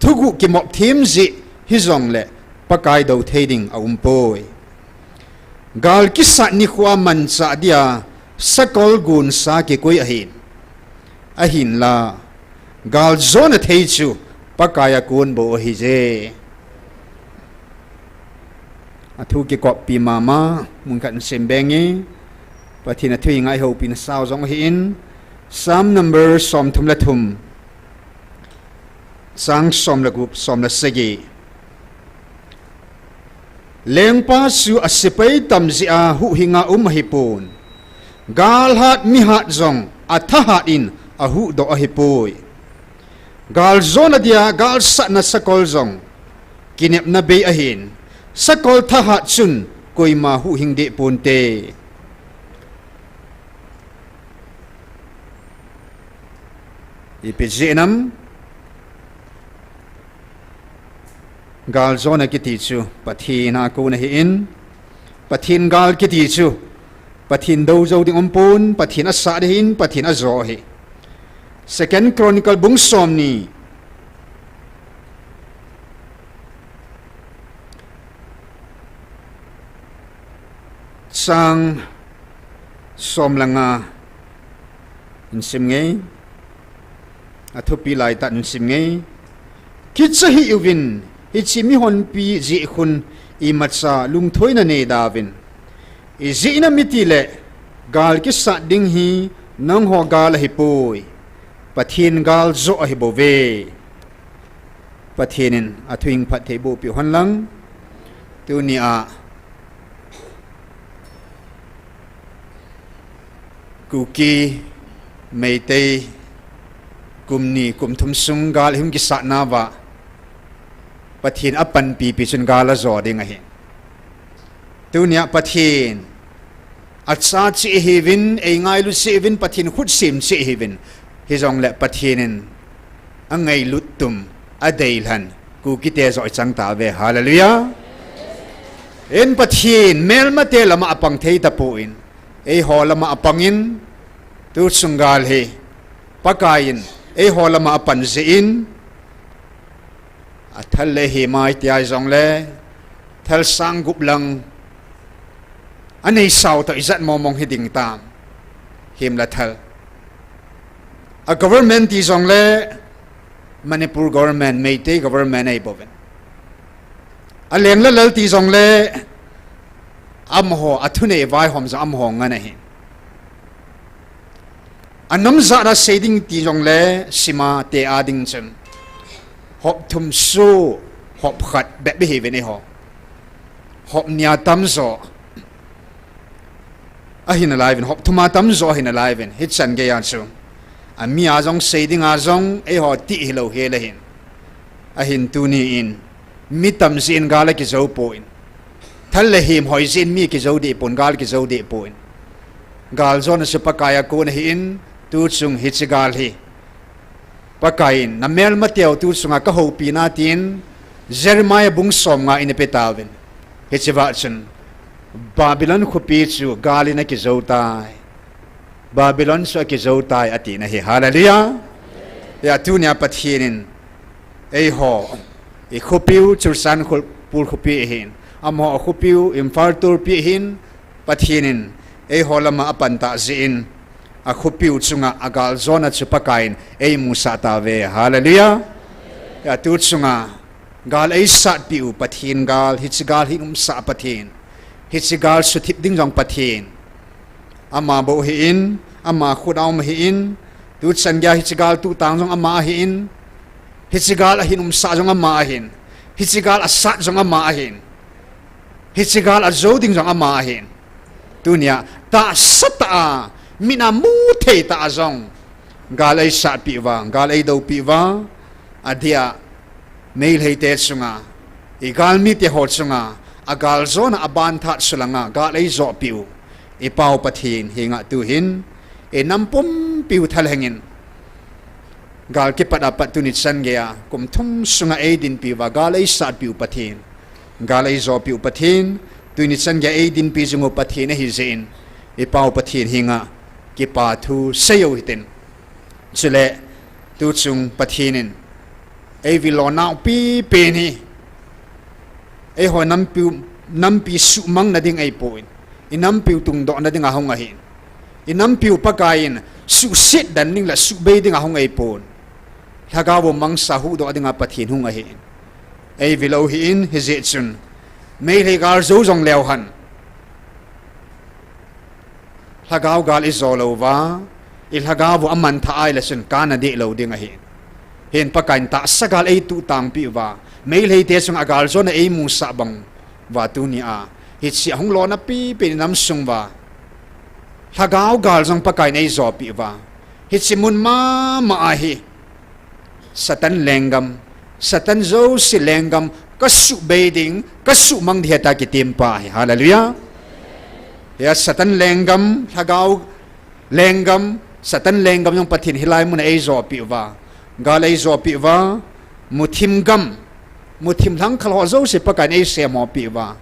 thuguh kimop them jeh hijongle, Pakai dou thei ding aumpoi. Gal kisat nikho a manchah dia sakol gonsa kikoi ahin, ahinla, gal jona thei chu Pakai a kon bou ahije. Athu kikoppi mama, mun khat in sim beng inge, Pathen athu hi ngai houpina sao jong ahin, Psalm number somthum le thum, chang som le gup, som le sagi. Lengpa chu asepai tam jeh a huhhinga um ahipon, galhat mihat jong athahat in ahuhdoh ahipoi. Gal jona dia gal satna sakol jong kinepna bei ahin, sakol thahat chun koima huhhing deh ponte. Ipi jeh ham, gal jona kiti chu Pathen a kon ahin, Pathen gal kiti chu Pathen dou jou ding aumpon, Pathen asat ahin, Pathen ajo ahi. Second Chronicle bung somni, chang som le nga in sim inge, athupi laitah in sim inge. Kicha hih uvin, hiche mihonpi jeh khun imacha lungthoina neidauvin. Ijeh inem itile, gal kisat ding hi nangho gal ahipoi, Pathen gal joh ahibouve. Pathen in athu hin phatthei boh peh hen lang. Tunia Kuki, Meitei, kum ni kum thum sung gal ihung kisatnauva, Pathen apanpipi chun gal ajo ding ahi. Tunia Pathen acha cheh ihiuvin, eingailu cheh ihiuvin, Pathen khut sem cheh ihiuvin. Hijongle Pathen in angailut tum, adeilhen, Kukite joh ichang tauve. Hallelujah. Pathen melmate lama apang thei tapon, eiho lama apangin, tuchung gal hi Pakaiyin eiho lama apan jeh in, Athal le him a iti jongle, thal sang gup lang anei sao toh ijat mong mong hiding tam. Him le thal. A government ti jongle, Manipur government, Meitei government ahi bouvin. Aleng le lal ti jongle, amaho, athunei vaihom jong amaho ngen ahi. Anom jat a sei ding ti jongle, sima te a ding chun, hop thum su, hop khat bep ihiuvin eiho. Hop ni a tamjo ahi nalaiuvin, hop thum a tamjo ahi nalaiuvin, hichan gei a chu. Ami a jong sei ding a jong, eiho ti hilou hel ahin. Ahin tuni in, mi tam jeh in gal akijou poi. Thal le him hoi jeh in mi kijou deh pon, gal kijou deh poi. Gal jona chu Pakai a kon ahin, tu chung hiche gal hi. Pakai in, namelmateu tu chunga kahoupi na tin, Jeremiah bung som nga in apeh tauvin. Hiche va chun, Babylon khopi chu gal in akijou tai. Babylon chu akijou tai, ati na hi. Hallelujah. Hia tunia Pathen in, eiho, i khopiu Churachandpur khopi ahin. Amaho khopiu Imphal tulpi ahin. Pathen in, eiho lama apan tah jeh in, akhopiu chunga agal jona chu Pakai in eimusah tauve. Hallelujah. Hia tu chunga, gal eisatpiu Pathen gal, hiche gal hi umsah Pathen. Hiche gal suthip ding jong Pathen. Ama bou ahin, ama khut a um ahin, tu chan geiya hiche gal tuhtang jong ama ahin, hiche gal ahin umsah jong ama ahin, hiche gal asat jong ama ahin, hiche gal ajou ding jong ama ahin. Tunia, tahsa tah a, mit a mu thei tah a jong, gal eisatpiuva, gal eidopiuva, adia, Meiteite chunga, i galmite ho chunga, agal jona aban that sulanga, gal eijopiu, i Pau Pathen henga tuhin, i nam pumpiu thalhengin, gal kipat apat tuni chan geiya, kum thum sunga eidinpiuva, gal eisatpiu Pathen, gal eijopiu Pathen, tuni chan geiya eidinpi jingu Pathen ahi jeh in, i Pau Pathen henga, kipa thu seiyu hitin. Chule, tu chung Pathen in, eivil lonau pipen hi, eiho nampiu, nampi suhmang nading ahipon, i nampiu tungdoh nadinga hung ahin. I nampiu Pakai in, suhset den ding le suhbei dinga hung ahipon. Lhagao mangsa huhdoh dinga Pathen hung ahin. Eivil u ahin, hijeh chun. Meitei gal jou jong leuhen. Lhagao gal ijo louva, i lhagao u amanthah ahile chun kana deh lou ding ahi. Hin Pakai in tahsa gal eituhtangpiuva, Meiteite chunga gal jona eimusah bang uva tunia, hiche ahung lona pipen i nam sung uva, lhagao gal jong Pakai in eijopiuva, hiche mun mama ahi. Satan lenggam, Satan jouse lenggam, kasuhbei ding, kasuhmang ding ahi tia kitempa ahi. Hallelujah. Hia Satan lenggam, lhagao lenggam, Satan lenggam jong Pathen hilai muna eijopiuva, gal eijopiuva, muthim gam, muthim lhangkhal ho jouse Pakai in eisemhopiuva,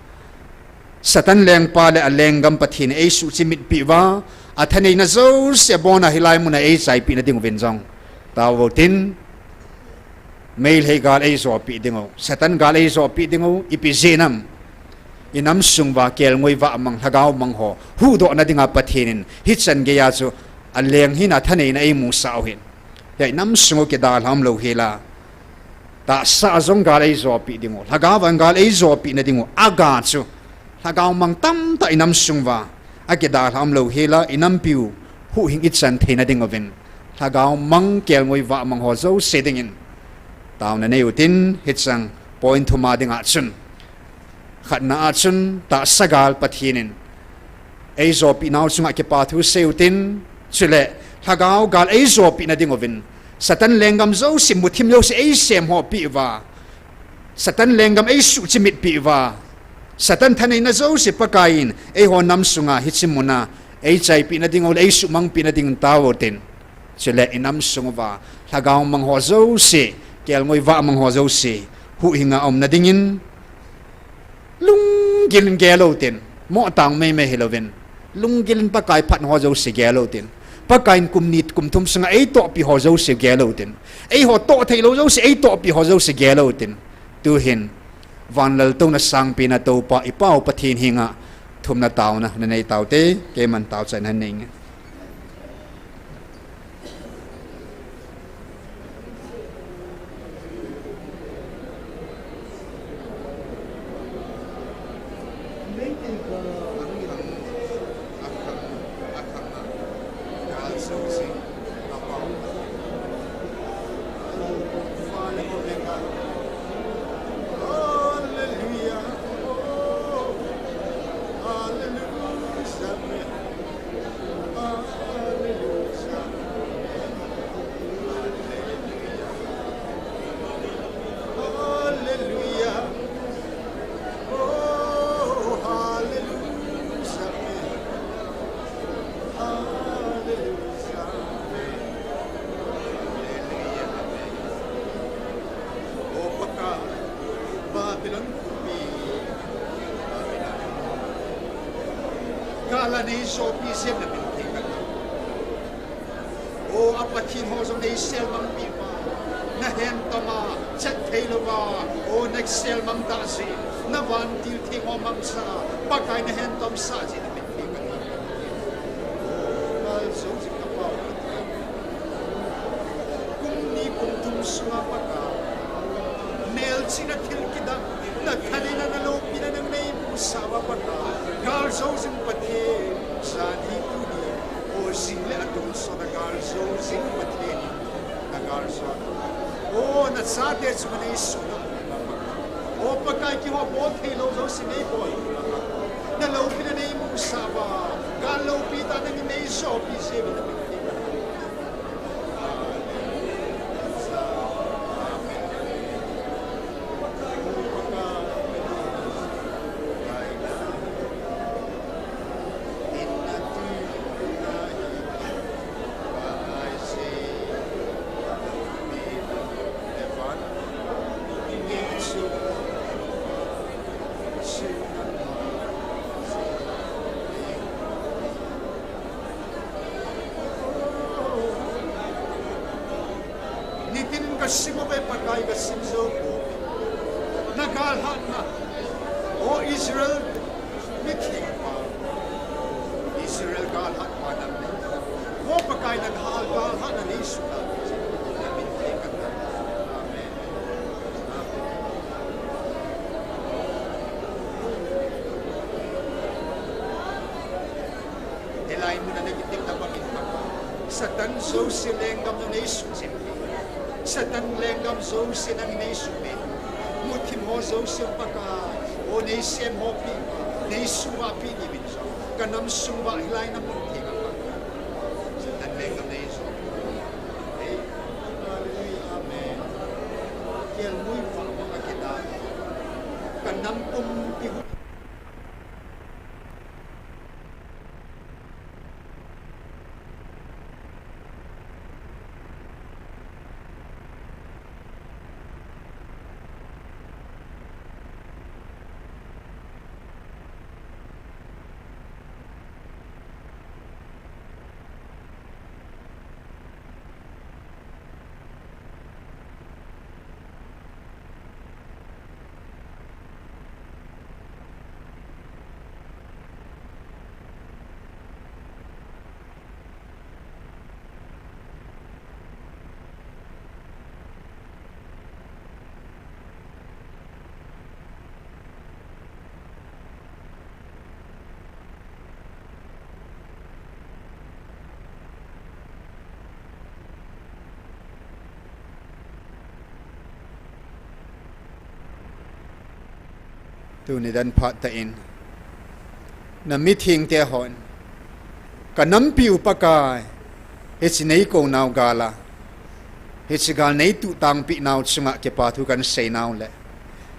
Satan lengpa le alenggam Pathen in eisuhchimitpiuva, athaneina jouse abona hilai muna eichaipeh na dinguvin jong, taovin tin, Meitei gal eijopi dingu, Satan gal eijopi dingu, ipi jeh ham, i nam sung uva kelngoi vahmang, lhagao mang ho huhdoh nadinga Pathen in hichan geiya chu aleng hina thaneina eimusah u ahin. Hia i nam sung u kidalha umlou hela, tahsa a jong gal eijopi dingu, lhagao vang gal eijopi na dingu, aga chu lhagao mang tamtah i nam sung uva akidalha umlou hela, i nampiu huhhing ichan theina dinguvin, lhagao mang kelngoi vahmang ho jouse dingin taona neiyu tin, hichang point thum a dinga chun, khatna a chun tahsa gal Pathen in eijopi nau chunga kipa thu seiyu tin, chule lhagao gal eijopi na dinguvin, Satan lenggam jouse, muthim jouse eisemhopiuva, Satan lenggam eisuhchimitpiuva, Satan thaneina jouse Pakai in eiho nam sunga hiche muna eichaipeh na dingu le eisuhmangpeh na dingin taovin tin. Chule i nam sung uva lhagao mang ho jouse, kelngoi vahmang ho jouse huhhinga aum na dingin, lunggil in gel u tin, mohtang meimei hilouvin, lunggil in Pakai phatna ho jouse gel u tin, Pakai in kum ni kum thum sunga eitohpi ho jouse gel u tin, eiho toh theilou jouse eitohpi ho jouse gel u tin, Tuhin, van laltouna sangpena Toupa i Pau Pathen henga thumna taona nanei taute, keiman taochaina nei nge. Gal a nei sopi jeng na min thei kati. O, a Pathen ho jong nei selmang pi uva, na hentoma chet thei louva, o, na selmang tah jeh, na vantil theng ho mangcha, Pakai na hentom sah jeh na min thei kati. Gal jo jing ka Pau Pathen. Kum ni kum thum sunga Pakai, melchihna thil kidang, na thaneina na loupina nang nei musah uva Pakai, gal jo jing Pathen, jan hi tuni, o, jing le atonsot a gal jo jing Pathen, na gal jo. O, na chate chunga nei sun a, o Pakai, keiho bol thei lou jouse nei bol. Na loupina nei musah uva, gal loupi tah nangin nei jopi jeh uva na min thei. Nitin ka sim uve Pakai, ka sim jou pouve. Na gal hatna, o Israel mithengpa, Israel gal hatpa nang ahi. O Pakai, na gal, gal hatna nei sun a, na min thei kati. Amen. Amen. Hilai muna na kitepna bangin Pakai, Satan jouse lenggam nangin nei suhjin peh. Satan lenggam jouse nangin nei suhpeh. Muthim ho jouse Pakai, o nei sem ho pi, nei suhvah peh diuvin jong, ka nam sung uva hilai na mun theng a Pakai, Satan lenggam nei jo. Hallelujah, amen. Kelngoi vah vah a kidal. Ka nam pumpi hu Tuni dan phat tah in, na mithengte hon, ka nampiu Pakai, hiche nei kou nau gal a, hiche gal nei tuhtangpeh nau chunga kipa thu kan sei nau le,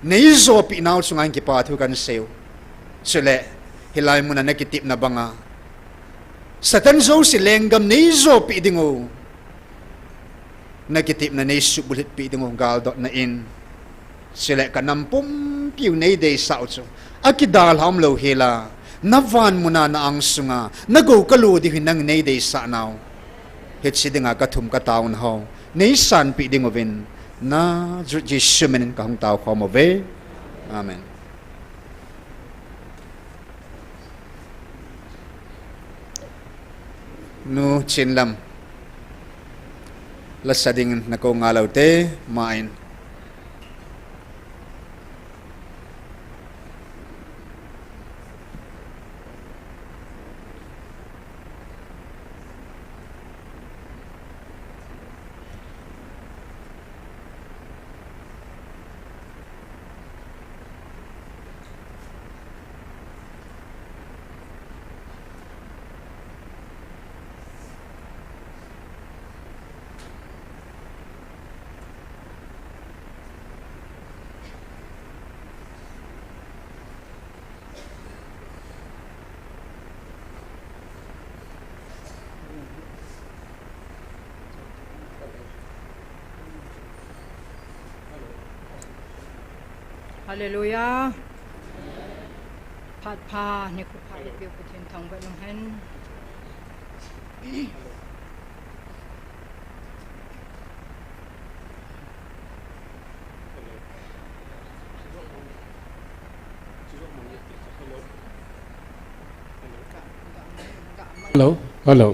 nei jopeh nau chunga kipa thu kan sei u. Chule, hilai muna na kitepna banga, Satan jouse lenggam nei jopeh dingu, na kitepna nei suhbulhit peh dingu galdotna in, chule ka nam pumpiu nei deisah u chu akidalha umlou hela, na van muna na angsunga na gou kalo diu hi nangin nei deisah nau, hiche dinga ka thum ka taona ho nei sanpeh dinguvin, Nazareth Jesu minin kahung tao khom uve. Amen. Nu Chinlam, la sa dingin nakou ngal ute, main. Hallelujah. Phat pha, nikho pha, i Pathen thangvah in umhen. Hello, hello.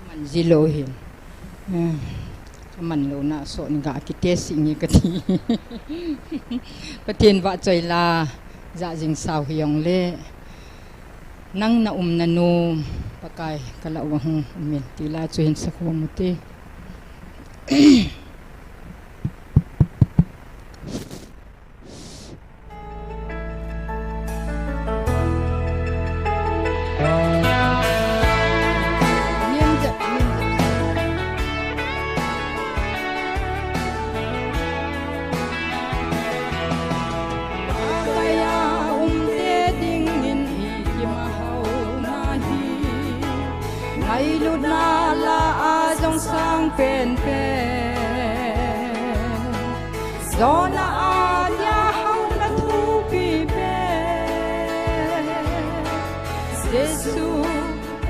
Man ji lou hin. Eh, man louna soh in ga kitest inge kati. Pathen vahchoi la, ja jing sao hijongle. Nang na umna nom, Pakai, ka lah uva hung umin, ti la chu hin sakhom ute. Kaya umte dingin i kimahau nahi, ngailutna lah a jong sang penpen. Jonah a dia hauna thupi pen, Jesu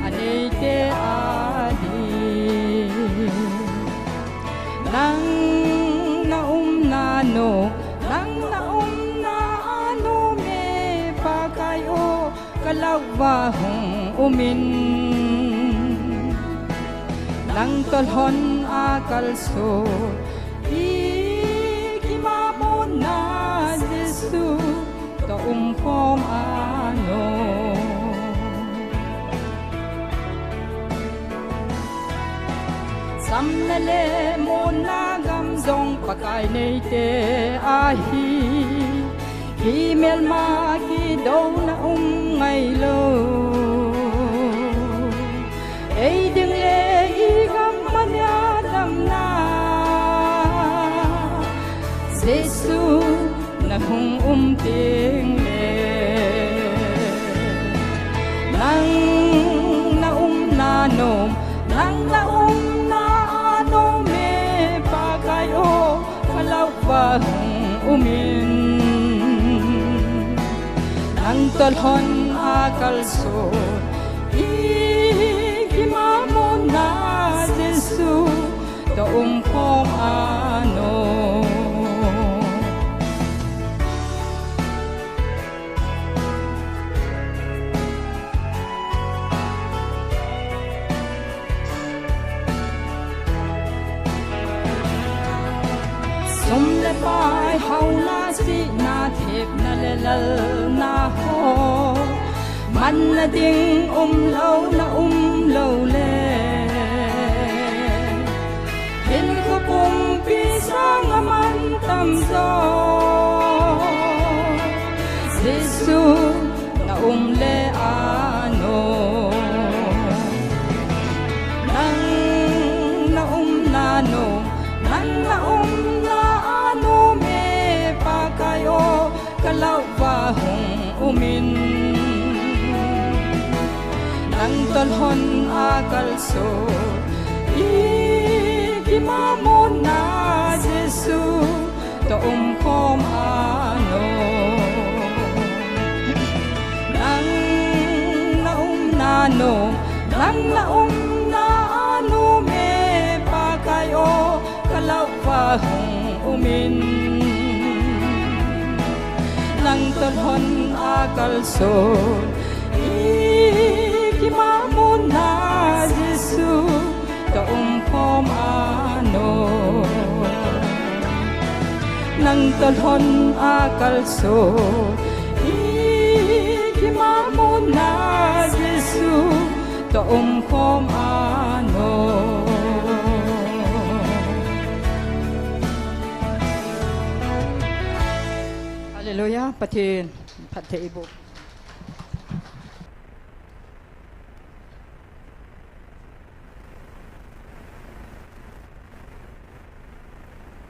aneite adin. Nang na umna nom, nang na umna nom e Pakai o, ka lah uva hung umin. Nang toh lhon a kalson, i kimamona Jesu toh umkhom a nom. Chamna le monna gam jong Pakai neite ahi. Kimelma kidouna um ngailou. Ei ding le i gam mania damna, Jesu na hung um teng le. Nang na umna nom, nang na umna nom e Pakai o, ka lah uva hung umin. Nang toh lhon a kalson, i kimamona Jesu toh umkhom a nom. Sum le pai, hauna, sihna, thepna le lalna ho, manna ding umlouna umlou le, hinkho pumpi sanga man tamjo, Jesu na um le anom. Nang na umna nom, nang na umna nom e Pakai o, ka lah uva hung umin. Nang toh lhon a kalson, i kimamona Jesu toh umkhom a nom. Nang na umna nom, nang na umna nom e Ahung umin, nang toh lhon a kalson, i kimamuna Jesu toh umkhom anom. Nang toh lhon a kalson, i kimamuna Jesu toh umkhom anom. Hallelujah, Pathen phatthei boh.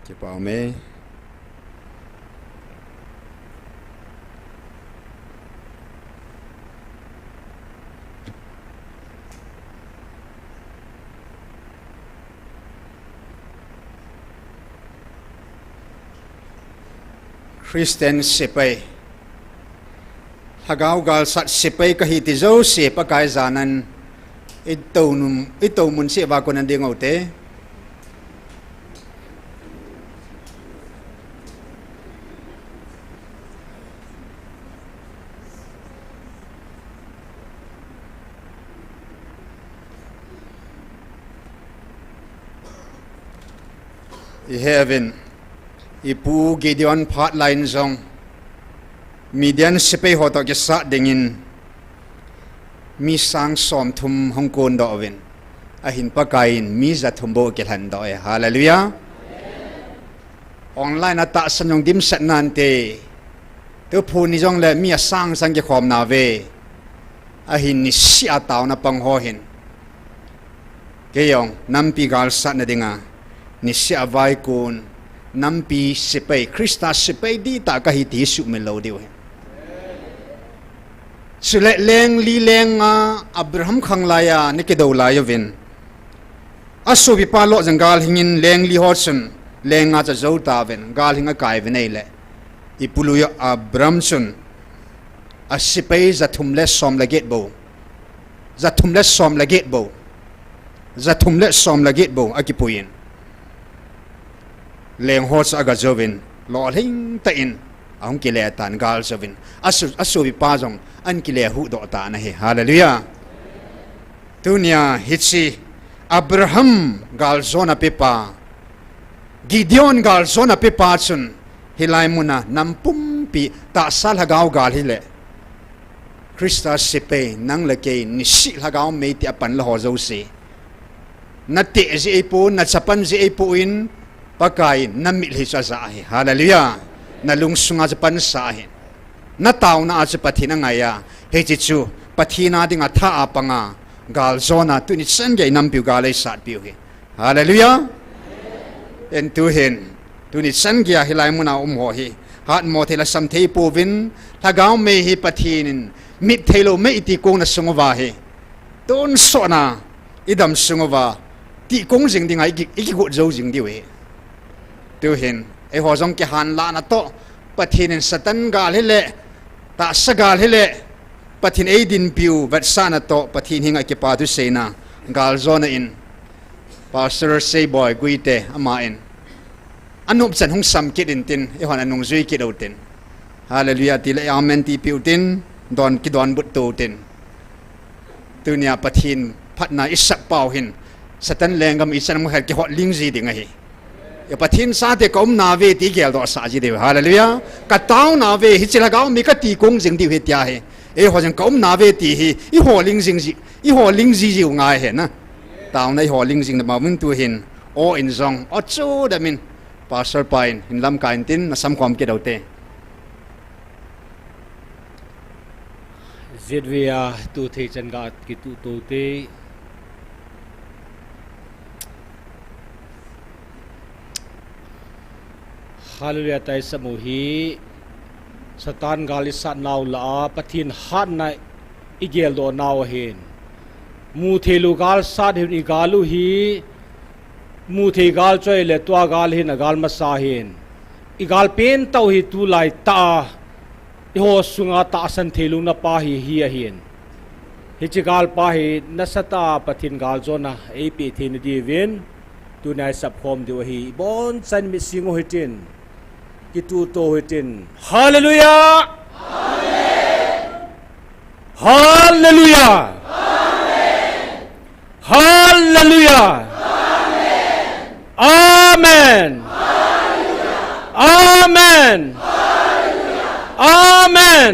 Kipa ume. Christian sepai, Lhagao galsat sepai kahi ti jouse Pakai janan i tou mun, i tou mun seh uva kon nading ute. I he uvin, i pu Gideon phat lai in jong Midian sepai ho toh kisat dingin mi sang somthum hung kondoh uvin, ahin Pakai in mi jathum bou akilhen doh e. Hallelujah. Online a tahsan jong dimset nante. Tu phu ni jongle mi asang sang kikhom nauve. Ahin niseh a taona pang ho hin, kei jong nampi galsat nadinga niseh a vaikon nampi sepai, Christa sepai dihtah kahi ti suhmil lou diu ahi. Chule leng li leng nga Abraham khang laiya ana kidou lai uvin, asopipa lo jong galhing in leng li ho chun leng nga chu ajou tauvin, galhing akai uvin ahile, i pu Abraham chun asepai jathum le som le get bou, jathum le som le get bou, jathum le som le get bou akipui in, leng ho chu aga jouvin, lolhing tah in ahung kile tan, gal jouvin, asu, asopipa jong ana kile huhdoh tan ahi. Hallelujah. Tunia hiche Abraham galjona pepa, Gideon galjona pepa chun hilai muna nam pumpi tahsa lhagao gal hile, Christa sepai nang le kei niseh lhagao mei ti a pan la ho jouse, nateh jeh ahipon, nachapan jeh ahipon, Pakai in namitlhi chu aja ahi. Hallelujah. Nalungsunga chu pansa ahi. Nataona a chu Pathen angaiya, hiche chu Pathen a dinga tha a panga galjona tuni chan geiya inampiu gal eisatpiu hi. Hallelujah. Entu hin, tuni chan geiya hilai muna um ho hi hatmo thei lhasam thei pouvin, lhagao mei hi Pathen in mit theilou mei iti kong na sung uva hi tonsotna idam sung uva tih kong jing dinga iki, ikigot jou jing diu ahi. Tuhin eiho jong kihanlahna toh, Pathen in Satan gal hile, tahsa gal hile, Pathen eidinpiu vetsahna toh, Pathen henga kipa thuseina galjona in, Pastor Seiboi Guite aman anop chan hung sam kit intin, eihon anung jui kit utin, Hallelujah tile amen tipeh utin, don kidonbut to utin. Tunia Pathen phatna isap pau hin, Satan lenggam ichan mukhat kihot ling ji ding ahi. Pathen chate kaumnauve ti geldoh sah ji diu. Hallelujah. Kataonauve, hiche lhagao mei kati kong jing diu ahi tia hi. Eiho jong kaumnauve ti hi iho ling jing ji, iho ling ji jiu ngai ahi na. Taona iho ling jing na ma mun tuhin, o in jong, o chu damin, Pastor pa in, hin lamkai intin, nasam khom kit ute. Jet vea tu thei chan ga kituh to ute. Hallelujah, taisam u hi Satan gal isat nau lah a Pathen hatna igeldoh nau ahin. Mutheilou gal sat hin igal u hi, muthei gal chu ahile tua gal hin agal masa ahin. Igal pentah u hi tulai tah a eiho sunga tahsan theilouna pa hi, hi ahin. Hiche gal pa hi nasatah a Pathen galjona eipeh theina diuvin, Tuni a i sapkhom diu ahi, i bonchan mit sing u hitin, kituto u hitin. Hallelujah! Hallelujah! Hallelujah! Amen! Amen! Amen!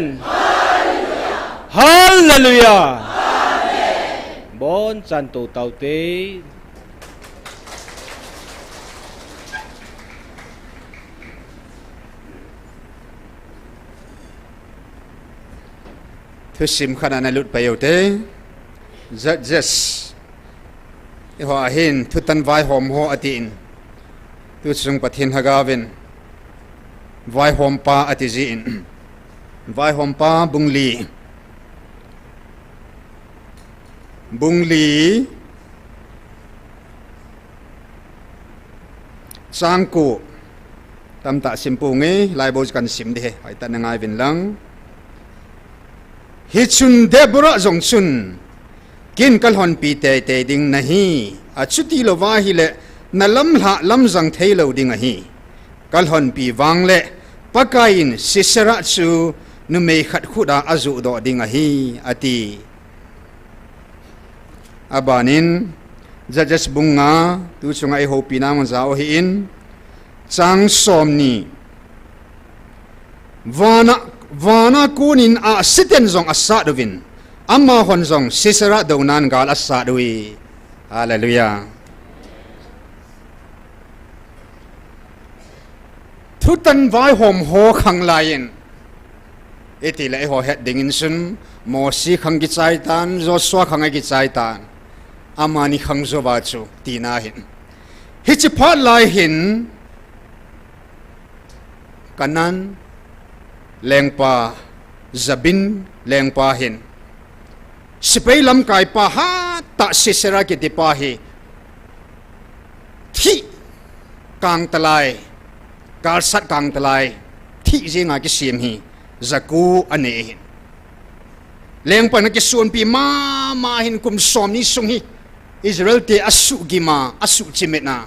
Hallelujah! Bonchan to tau te. Thusim khat ana lut pai u te. Judges. Eiho ahin thutan vaihom ho atin. Tuchung Pathen lhagao vin vaihom pa ati jin. Vaihom pa bung li. Bung li. Chang ko. Tamtah sim ponge, laibu kan sim ding ahi, hoitah in na ngai uvin lang. Hichun Deborah jong chun, ken kalhonpi teitei ding nahi, achuti louva ahile, nalamlhah lamjang thei lou ding ahi. Kalhonpi vang le, Pakai in Sisera chu numei khat khut a ajoh doh ding ahi, ati. Abanin, Judges bung nga, tuchunga eihoupi na mun jao ahin, chang som ni, vana, vana konin ahsi ten jong asat uvin, amahon jong Sisera dounan gal asat uve. Hallelujah. Thutan vaihom ho khang laiyin. Itile eiho het dingin chun, Mosi khang kichai tan, Joshua khang akichai tan. Amani khang jouva chu, tina ahin. Hiche phat lai hin, Canaan lengpa, Jabin lengpa hin. Sepai lamkaipa hatah Sisera kitipa hi. Thih kangtalai, galsat kangtalai, thih jenga kisem hi, jako anei ahin. Lengpan akisonpi mama hin kum somni sung hi, Israel te asuhgim a, asuhchimit a,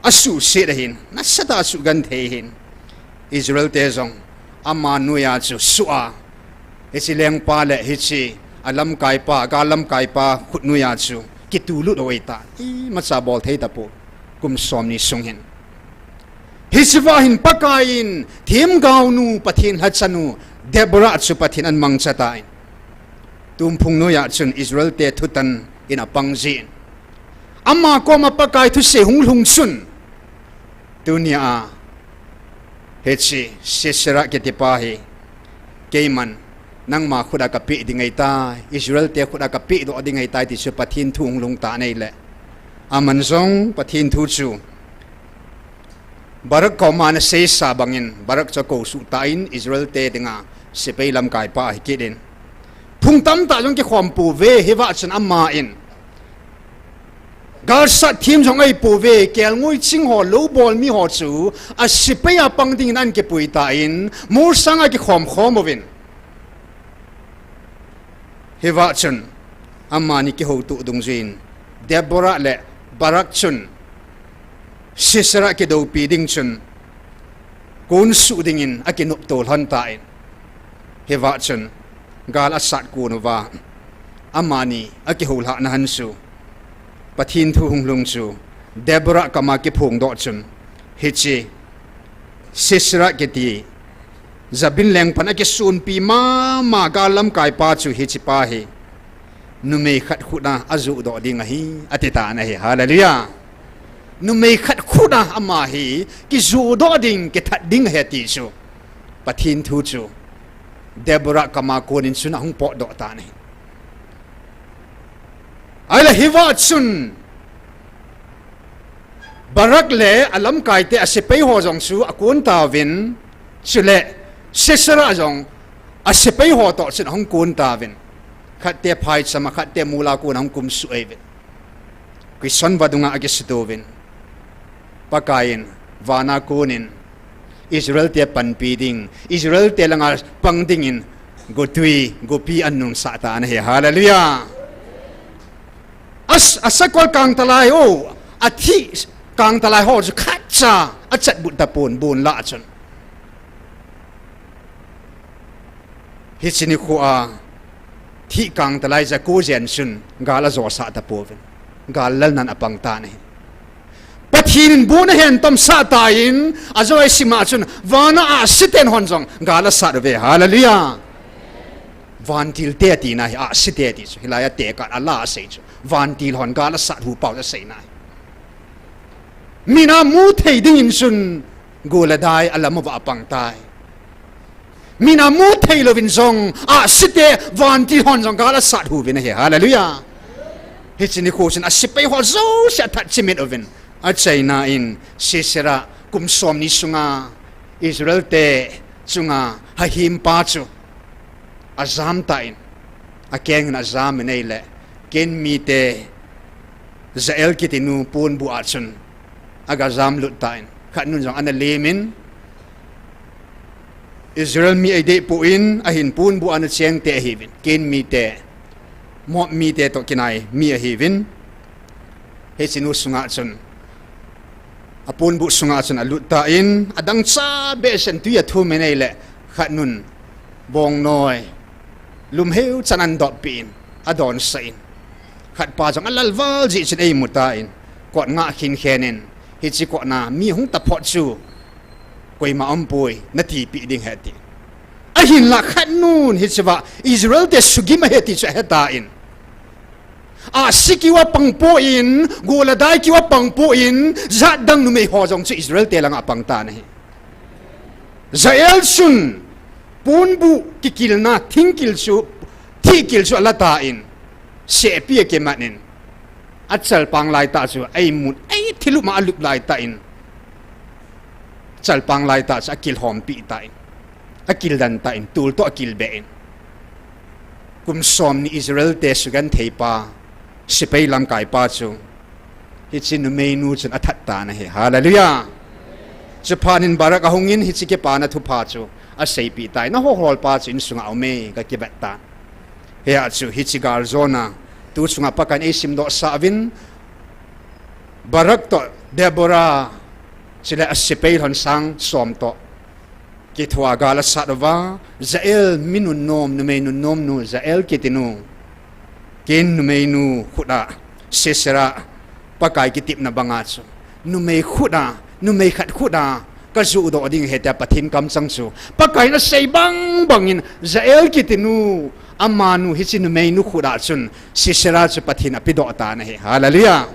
asuhset ahin, nasatah a asuhgenthei ahin. Israel te jong, ama noiya chu suh a, hiche lengpa le hiche alamkaipa, gal lamkaipa khut noiya chu kitulut u ahitan. Imacha bol thei tapon, kum somni sung hin. Hicheva hin Pakai in themgaonu, Pathen lhachanu Deborah chu Pathen in amangcha tan. Tumphung noiya chun Israel te thutan in apang jin. Ama koma Pakai thusei hung lhung chun, tunia hiche Sisera kitipa hi, keiman nangma khut a kapeh ding ahitai, Israel te khut a kapeh doh ding ahitai ti chu Pathen thu hung lhung tan ahile. Aman jong Pathen thu chu Barak koma ana seisa bangin, Barak chu akou suh tan Israel te dinga sepai lamkaipa ahi kit in. Phung tamtah jong kikhom pouve, hiva chun aman galsat them jong ahi pouve, kelngoi ching ho, lou bol mi ho chu, asepai a pang dingin ahin kipui tan, molsang a kikhom khom uvin. Hiva chun, amani kihoutoh dungjuiyin, Deborah le Barak chun, Sisera kidoupi ding chun, kon suh dingin akinopto lhon tan. Hiva chun, gal asat kon uva, amani akihoulhahna hon chu, Pathen thu hung lhung chu, Deborah koma kiphong doh chun, hiche, Sisera kiti, Jabin lengpan akisonpi mama gal lamkaipa chu hichepa hi, numei khat khut a ajoh doh ding ahi, ati tan ahi. Hallelujah. Numei khat khut a ama hi, kijoh doh ding, kithat ding ahi ti chu. Pathen thu chu, Deborah koma konin chun ahung potdoh tan ahi. Ahile hiva chun, Barak le alamkaite asepai ho jong chu akon tauvin, chule Sisera jong asepai ho toh chun ahung kon tauvin. Khatte phaicham a, khatte mol a kon ahung kumsuh ahiuvin. Kison vadung a akisutouvin. Pakaiyin, vana konin, Israel te panpi ding, Israel te langa pang dingin, gotwi, gopi anungsah tan ahi. Hallelujah. As-, asakol kangtalai ho, athi kangtalai ho chu khatcha achatbut tapon, bon lah chun. Hiche nikho a, thi kangtalai ja ko jen chun, gal ajosah tapouvin. Gal lalnan apang tan ahi. Pathen in bon ahen tomsah tan, ajo ahi sima chun, vana ahsi ten hon jong, gal asat uve. Hallelujah. Vantil te tina hi ahsi te ti chu. Hilai a tekah a la asei chu. Vantil hon gal asat hu pau chu aseina hi. Mina mu thei dingin chun, gol le dai alam uva apang tai. Mina mu thei louvin jong, ahsi te vantil hon jong gal asat uvin ahi. Hallelujah. Hiche nikho chun asepai ho jouse athat chimit uvin. Achaina in Sisera kum somni sunga Israel te chunga hahimpa chu ajam tan, akeng in ajam in ahile, Ken mite Jael kitinu ponbuh a chun aga jamlut tan, khat nun jong ana lemin, Israel mi eidei poi, ahin ponbuh ana cheng te ahiuvin, Ken mite, Moab mite toh kinai mi ahiuvin. Hiche nu sunga chun, aponbuh sunga chun alut tan, adang cha behseh in tui athum in ahile, khat nun bongnoi lumheu chan ana doppi in, adonsah in, khat pa jong alal val jeh chun eimu tan, kot nga khin khen in, hiche kot na mi hung taphot chu koima umpoi, natipi ding ahi ati. Ahinlah khat nun hichea Israel te sugim ahi ti chu ahe tan, ahsi kiu apang poi, gol le dai kiu apang poi, jat dang numei ho jong chu Israel te langa apang tan ahi. Jael chun ponbuh kikilna thingkil chu, thihkil chu ala tan, sehpi akiman in, achalpang laitah chu eimun, ei thil um a alup laitah in, chalpang laitah chu akilhompi tan, akildan tan, tol toh akilbeh in. Kum somni Israel te sugentheipa, sepai lamkaipa chu hiche numeinu chun athat tan ahi. Hallelujah. Chuphat in Barak ahungin hiche kipana thupha chu aseipeh tan, naho holpa chu insunga aume, kakivet tan. Hia chu hiche galjona tu chunga Pakaiyin eisimdohsah uvin, Barak toh Deborah, chule asepai lhon sang som toh kithua gal asat uva, Jael mi nunnom, numei nunnom nu, Jael kitinu, Ken numeinu khut a, Sisera, Pakai kitepna banga chu, numei khut a, numei khat khut a kajohdoh ding ahi tia Pathen kamchang chu, Pakaiyin asei bang bangin, Jael kitinu, amanu hiche numeinu khut a chun Sisera chu Pathen in apedoh tan ahi. Hallelujah.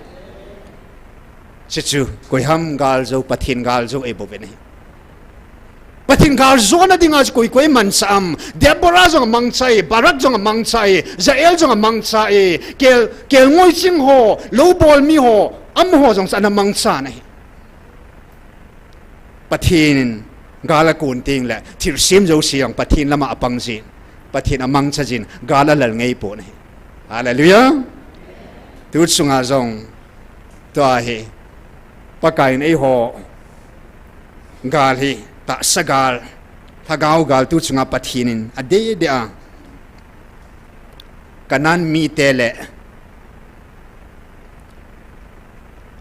Chuchu koiham galjou, Pathen galjou eibouvin ahi. Pathen galjona dinga chu koi koi manchah am? Deborah jong amangcha e, Barak jong amangcha e, Jael jong amangcha e, kel, kelngoi ching ho, loubol mi ho, amaho jong chu ana mangchan ahi. Pathen in gal akon tengle thilsem jouse jong Pathen lama apang jin, Pathen amangcha jin, gal alal ngeipon ahi. Hallelujah. Tu chunga jong tua hi Pakaiyin eiho gal hi, tahsa gal, lhagao gal tu chunga Pathen in adeh deh a, Canaan mite le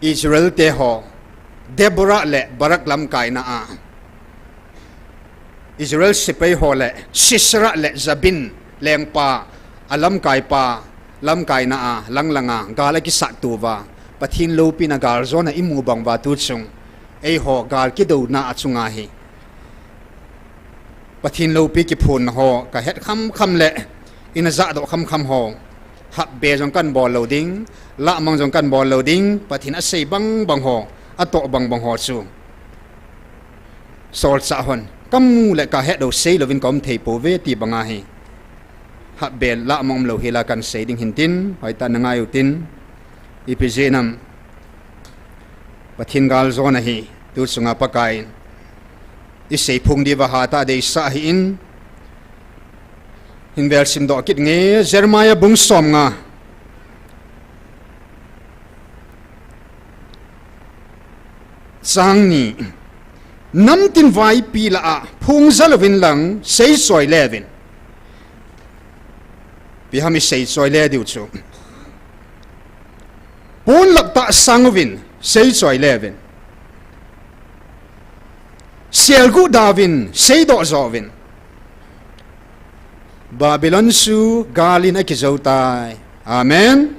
Israel te ho, Deborah le Barak lamkaina a, Israel sepai ho le Sisera le Jabin lengpa, alamkaipa lamkaina a, lang langa gal akisat touva, Pathen loupina galjona imu bang uva tu chung, eiho gal kidouna a chunga hi Pathen loupi kiphonna ho kahet khamkham le, ina jahdoh khamkham ho, hapbe jong kahin bol lou ding, lahmang jong kahin bol lou ding, Pathen asei bang bang ho, atoh bang bang ho chu solchah hon kamu le kahet lou seilouvin kaum thei pouve ti banga hi, hapbe lahmang umlou hela kahin sei ding hintin, hoitah in nangai utin, ipi jeh ham, Pathen galjona hi tu chunga Pakaiyin iseiphong diuva hatah a deisah ahin, hinvel simdoh kit inge, Jeremiah bung somnga, chang ni, namtin vaipi lah a phongja louvin lang seichoi leuvin. Ipi ham iseichoi le diu chu? Ponlap tah sang uvin, seichoi le uvin. Selguh da uvin, seidoh jo uvin. Babylon chu gal in akijou tai. Amen.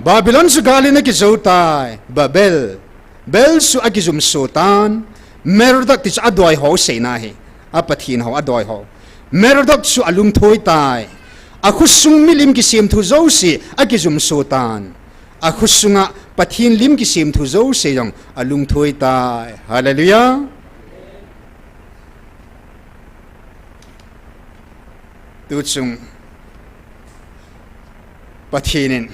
Babylon chu gal in akijou tai. Babel. Bel chu akijumso tan. Merodach ti chu adoi ho seina ahi. A pathen ho adoi ho. Merodach chu alungthoi tai. Akhosung milim kisemthu jouse akijumso tan. Akhosunga Pathen lim kisemthu jouse jong alungthoi tai. Hallelujah. Tuchung Pathen in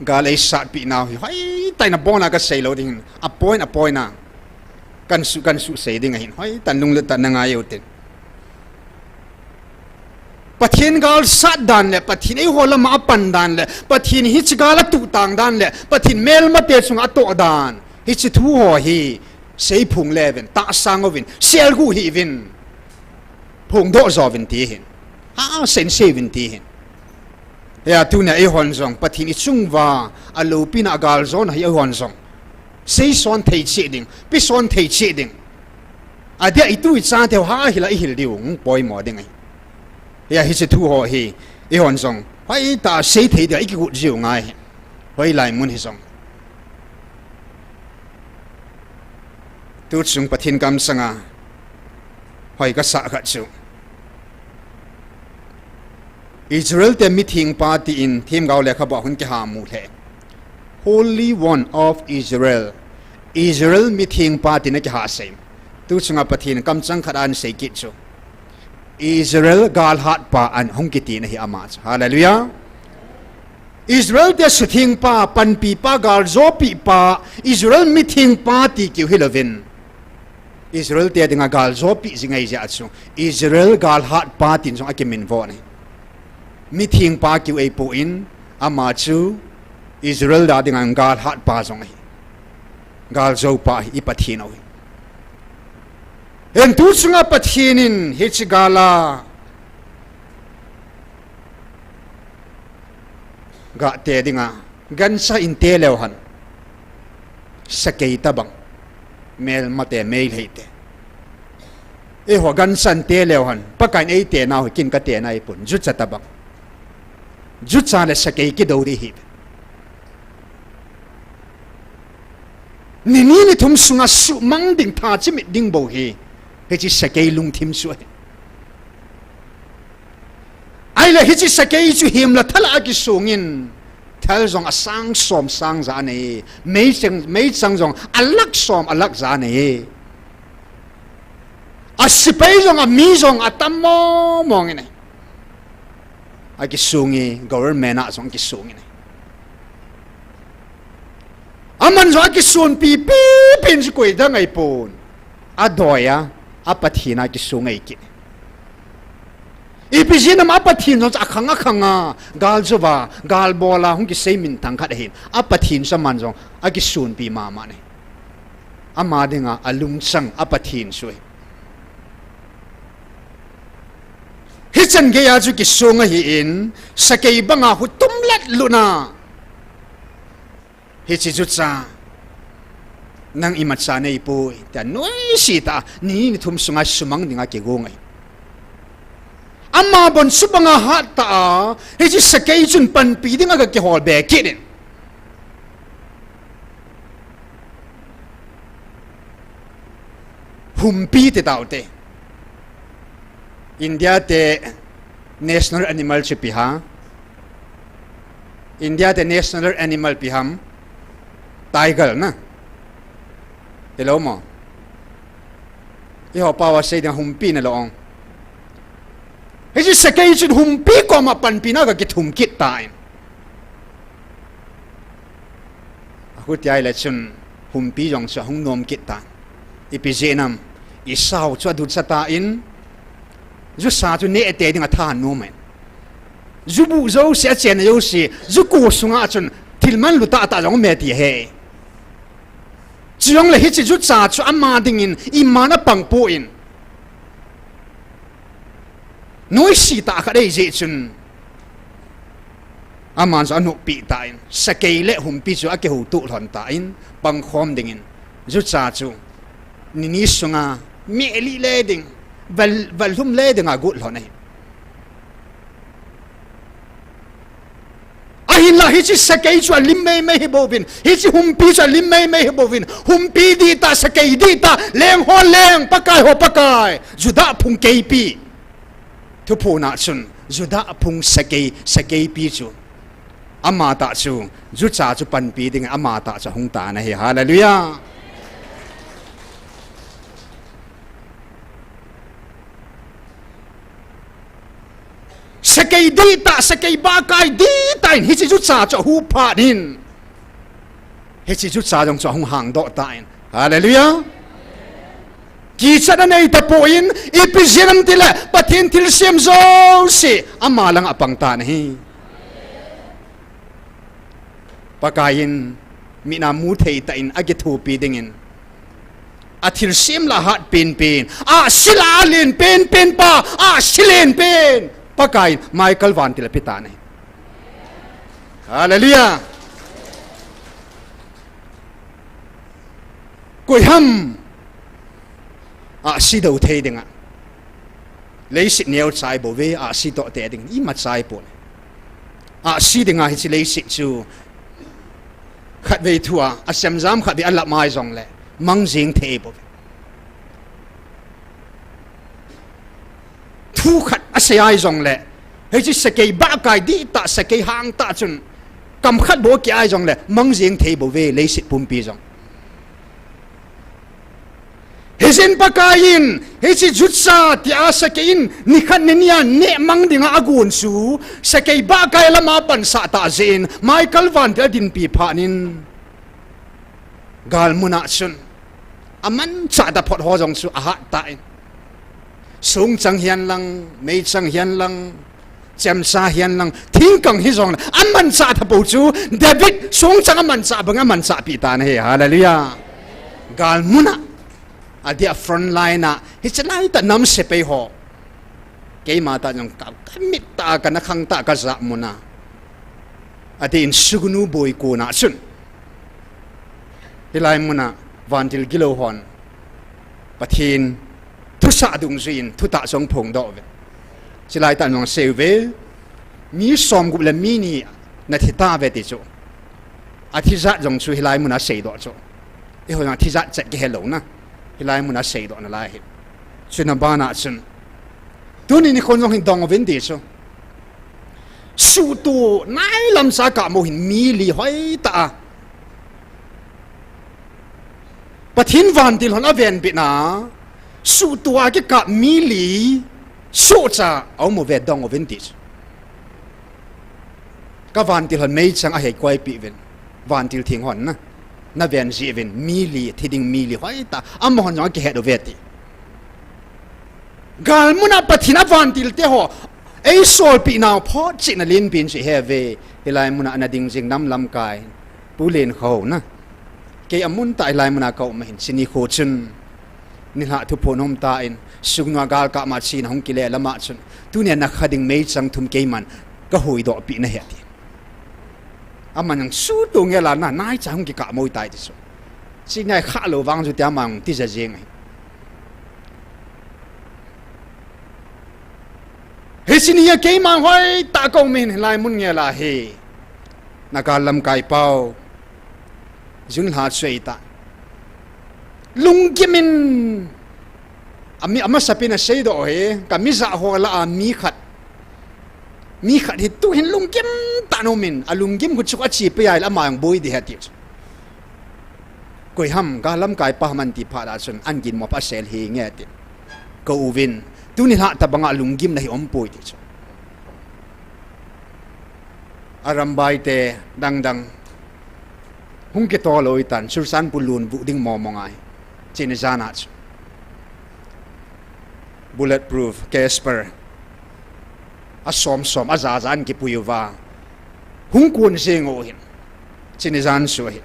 gal eisatpeh nau hi hoitah in abona kasei lou ding ahin, a point a point a kahin suh, kahin suhsei ding ahin, hoitah in lunglut tah in nangai uvin tin. Pathen gal sat dan le, Pathen eiho lama apan dan le, Pathen hiche gal atuh tang dan le, Pathen melmate chunga atoh dan, hiche thu ho hi seiphong le uvin, tahsan uvin, selguh hih uvin, phongdoh jo uvin ti ahin. Asei in sei uvin ti ahin. Hia tunia eihon jong Pathen ichunguva aloupina a galjona hi eihon jong seison thei cheh ding, peson thei cheh ding, adia itu ichateu ha hila ihil diu poimo ding ahi. Hia hiche thu ho hi eihon jong hoitah a seithei dia ikigot jiu ngai ahi. Hoilai mun hijong. Tuchung Pathen kamchanga hoi kasah khat chu, Israel te mithengpa tin themgao lekhabua hung kiha mu lheh. Holy One of Israel. Israel mithengpa tin akihasei. Tuchunga Pathen kamchang khat ahin sei kit chu, Israel galhatpa ahung kiti ahi ama chu. Hallelujah. Israel te suthengpa, panpipa, galjopehpa, Israel mithengpa ti keu hilouvin, Israel te dinga galjopeh jing ahi jeh a chu Israel galhatpa tin jong akiminvo ahi. Mithengpa keu ahipoi, ama chu Israel a dinga galhatpa jong ahi. Galjopa ahi, i Pathen u ahi. Hin tuchunga Pathen in hiche gal a gahte dinga gancha inte leuhen, sakei tobang, melmate, meilheite, eiho gancha inte leuhen, Pakaiyin eitenau hi kin katena ahipon, jucha tobang, jucha le sakei kidou ding ahi. Ni ni ni thum sunga suhmang ding, tha chimit ding bou hi hiche sakei lungthim chu ahi. Ahile hiche sakei chu himla thala akisongin, thal jong asang som sang ja anei, meichang, meichang jong alakh som alakh ja anei, asepai jong, ami jong atam mong mong in ahi. Akisong e, government a jong akisong in ahi. Aman jong akisonpi pipi in, chu koi dang ahipon, adoi a, a Pathen a kisong ahi kit. Ipi jeh ham, a Pathen jong chu akhang akhang a galjouva, galbol a hung kisei minthang khat ahin, a Pathen chu aman jong akisonpi mama ahi. Ama dinga alungchang a Pathen chu ahi. Hichan geiya chu kisong ahin, sakei banga hutum lat lutna, hiche jucha nang imacha neipoi tia noise tah a ni ni thum sunga sumang dinga kigong ahi. Ama bon chubanga hattah a, hiche sakei chun panpi dinga aga kihol be kit in, humpi ti taute. India te national animal chu ipi ham? India te national animal ipi ham? Tiger na. Hello mo. Eiho pao a sei dinga humpi nalou ong. Hiche sakei chun humpi koma panpina aga kithum kit tan, ahuti ahile chun humpi jong chu ahung nom kit tan. Ipi jeh ham? Isao chu aducha tan, jusa chu neh tei dinga thanom in, jubuh jouse, achenna jouse, juko sunga chun thil manlu tahtah jong um e ti ahi. Chujongle hiche jucha chu ama dingin iman apang poi, noise tah khat ahijeh chun, Aman chu anoppi tan, sakei le humpi chu akihoutoh lhon tan, pangkhom dingin, jucha chu, nini sunga, meh li le ding, val, val lhum le ding agot lhon ahi. Ahinla hiche sakei chu alim meimei hi bouvin, hiche humpi chu alim meimei hi bouvin, humpi dihtah, sakei dihtah, leng ho leng, Pakai ho Pakai, Judah phung keipi. Thuphon a chun, Judah phung sakei, sakeipi chu. Amatah chu, jucha chu panpi ding, amatah chu hung tan ahi. Hallelujah. Sakei dihtah, sakei bahkai dihtah in, hiche jucha chu ahu phat in. Hiche jucha jong chu ahung hangdoh tan. Hallelujah. Kichat anei tapon, ipi jeh ham itile, Pathen thilsem jouse, ama langa apang tan ahi. Pakaiyin, mit a mu thei tah in, akithopi dingin. Athilsem lah a hat penpen, ahsi lah a alen penpen pa, ahsi len pen. Pakaiyin, Michael vantil ape tan ahi. Hallelujah. Koiham ahsi dou thei dinga. Leiset neocha ahi bouve, ahsi toh te ding, imacha ahipon. Ahsi dinga hiche leiset chu. Khatvei thua, asemjam khatvei alap mai jongle, mang jeng thei bouve. Thu khat asei ahi jongle, hiche sakei bahkai dihtah, sakei hangtah chun, kam khat bou akeh ahi jongle, mang jeng thei bouve, leiset pumpi jong. Hijeh in Pakaiyin, hiche jucha tia sakei in, nikhat nini a neh mang dinga agon chu, sakei bahkai lama pansah tah jeh in, Michael vantil adinpi phat in, galmun a chun, amanchah tah phot ho jong chu ahat tan. Songchang hihen lang, meichang hihen lang, chemcha hihen lang, thingkang hijongle, amanchah tah pou chu, David songchang amanchah bang amanchahpi tan ahi, hallelujah. Galmun a, adeh a front line a, hiche laitah nam sepai ho. Keima tah jong ka, kamit tah, kana khang tah, kajah mun a. Adeh in sugnu boi kona chun. Hilai mun a vantil gilou hon. Pathen thusah dungjuiyin thutah jong aphongdoh uve. Chulai tah jong asei uve. Mi somgup le mi ni nathi tauve ti chu. Athi jat jong chu hilai mun a aseidoh chu. Eiho jong athi jat chet kihe louna. Hilai mun a aseidoh nalai ahi. Chuna bana chun. Tuni nikhon jong hin dong uvin ti chu. Suhtoh nailam cha kamo hin mi li hoitah a. Pathen vantil hon avenbitna. Suhtoh a kikap mi li. Sohcha aum uve, dong uvin ti chu. Ka vantil hon meichang aheikoipeh uvin. Vantil theng hon na. Naven jeh uvin mi li, thi ding mi li hoitah. Amahon jong akihet uve ti. Galmun a Pathen a vantil te ho. Eisolpeh nau photchetna lenpen chu ihe uve. Hilai mun a ana ding jing nam lamkai. Pu Lenkhou na. Kei amun tah hilai mun a kaum ahin. Chuni kho chun. Nilhah thuphon hom tan, sugnu a galkap ma china hung kile lama chun, tunia nakha ding meichang thum keiman kahuhdohpeh nahi ati. Aman jong suhtoh ngel a na, naicha hung kikap mo tai ti chu. Chuni a khah lou vang chu tia aman jong tija jeng ahi. Hiche ni a keiman hoitah kaum in hilai mun ngel a hi. Naga lamkai pau. Jun lha chu eita. Lunggim in. Ami, amasapen aseidoh hi, ka mi jah ho lah a mi khat. Mi khat hi tuhin lunggim tah in um in, alunggim khu chu ache peh a ahile ama jong boi ding ahi ati chu. Koi ham, ka lamkai pa ham ati phat a chun, an ginmo pa sel hi nge ati. Ka u vin, tuni lha tabang a lunggim na hi um poi ti chu. Arambai te dangdang. Hung kitoh lou tan, Churachandpur lun bu ding mo mo ngai. Chuni jan a chu. Bulletproof, Casper. Asom som, aja ja in kipui uva. Hung kun jing u hin. Chuni jan chu hin.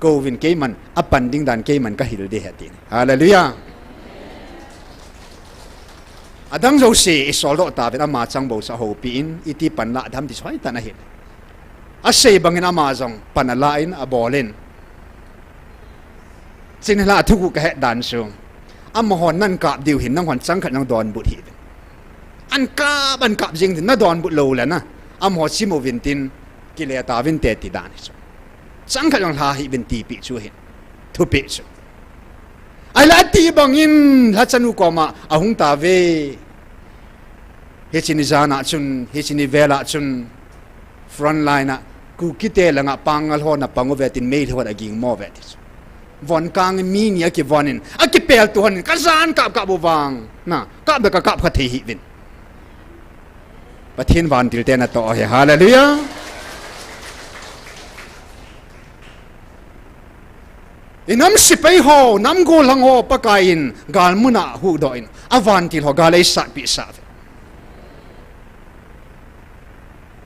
Ka u vin keiman, apan ding dan keiman kahil ding ahi ati. Hallelujah. Adang jouse i soldoh tauvin ama chang bou chu ahoupi in, iti pan lah ding ham ti chu hoitah in ahin. Asei bangin ama jong pan alah in abol in. Chun hilai a thuguh kahet dan chu, amahon nan kap diu hin nanghon changkhat nang donbut hih uvin. An kap, an kap jing tin nadonbut lou le na, amaho chim uvin tin, kile tauvin te ti dan hi chu. Changkhat nang lha hih uvin tipeh chu hin. Thupeh chu. Ahile ati bangin lhachanu koma ahung tauve. Hiche ni jan a chun, hiche ni vel a chun, front line a, Kukite langa Pangal ho napang uve tin Meitei hon aging mo uve ti chu. Von kang mi ni akivon in, akipeltu hon in, kajan kap kap u vang. Na, kap da kakap kha thei hih uvin. Pathen vantil te natoh ahi, hallelujah. I nam sepai ho, nam gollhang ho, Pakai in gal mun a huhdoh in, avantil ho gal eisatpeh sah uve.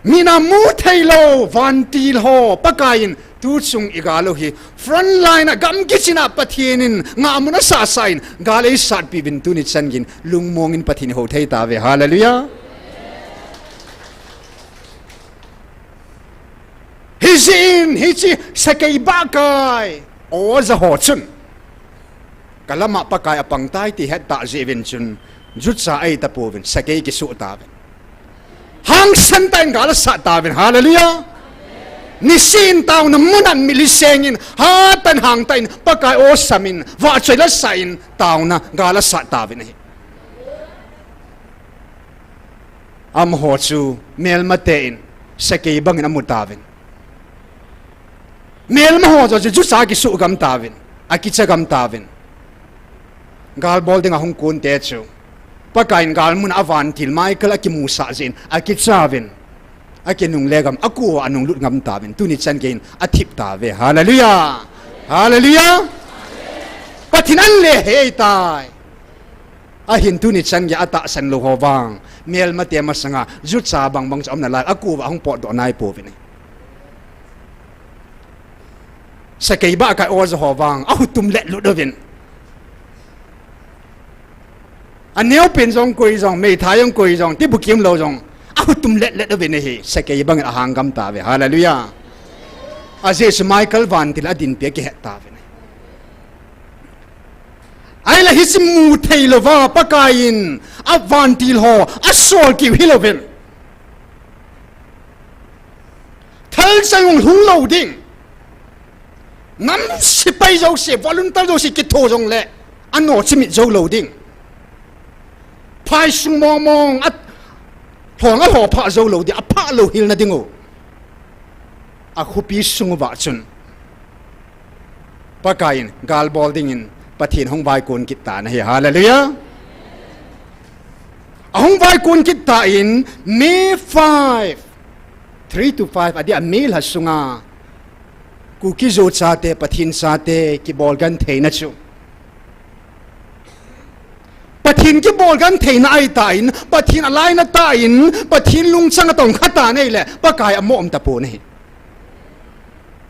Min amu theilou vantil ho, Pakai in tuchung i gal u hi, front line a gam kichen a Pathen in ngahmun asah sah in, gal eisatpeh uvin tuni chan geiyin lungmong in Pathen i hou thei tauve, hallelujah. Hijeh in hiche sakei bahkai oja ho chun, kalama Pakai apang tai ti het tah jeh uvin chun, jutsa ahi tapouvin, sakei kisuh tauvin. Hangsan tah in gal asat tauvin, hallelujah. Nisin taona mun a mitlhi seng in, hatah in hangtah in, Pakai o sam in, vahchoi la sah in, taona gal asat tauvin ahi. Amaho chu melmate in sakei bangin amu tauvin. Melma ho jouse chu jutsa kisuh gam tauvin, akicha gam tauvin. Gal bol dinga hung konte chu, Pakai in gal mun a avantil Michael akimusah jeh in akichauvin, akinungle gam, akua anunglut gam tauvin, tuni chan geiyin athip tauve. Hallelujah! Hallelujah! Pathen in le hei tai. Ahin tuni chan geiya atahsan lou ho vang, melmate masanga jutsa bangbang chu aum nalai, akuva ahung potdoh naipouvin ahi. Sakei bahkai oja ho vang, ahutum letlut uvin. Aneopen jong koi jong, meithai jong koi jong, tibukim lou jong, ahutum letlet uvin ahi, sakei bangin ahang gam tauve, hallelujah. Ajeh chu Michael vantil adinpi akihet tauvin ahi. Ahile hiche mu theilouva Pakai in avantil ho asol kit u hilouvin, thalchang jong lhung lou ding, nam sepai jouse, volunteer jouse kitho jongle, ano chimit jou lou ding, phaisung mongmong a lhong alho phah jou lou ding, aphah louhel na dingu, akhopi sung uva chun Pakai in gal bol dingin Pathen hung vaikon kit tan ahi, hallelujah. Ahung vaikon kit tan, May five, three to five adia May lha sunga Kuki-Zo chate, Pathen chate kibol gentheina chu, Pathen kibol gentheina ahitan, Pathen alainatah in, Pathen lungchang atongkha tan ahile Pakai amo um tapon ahi.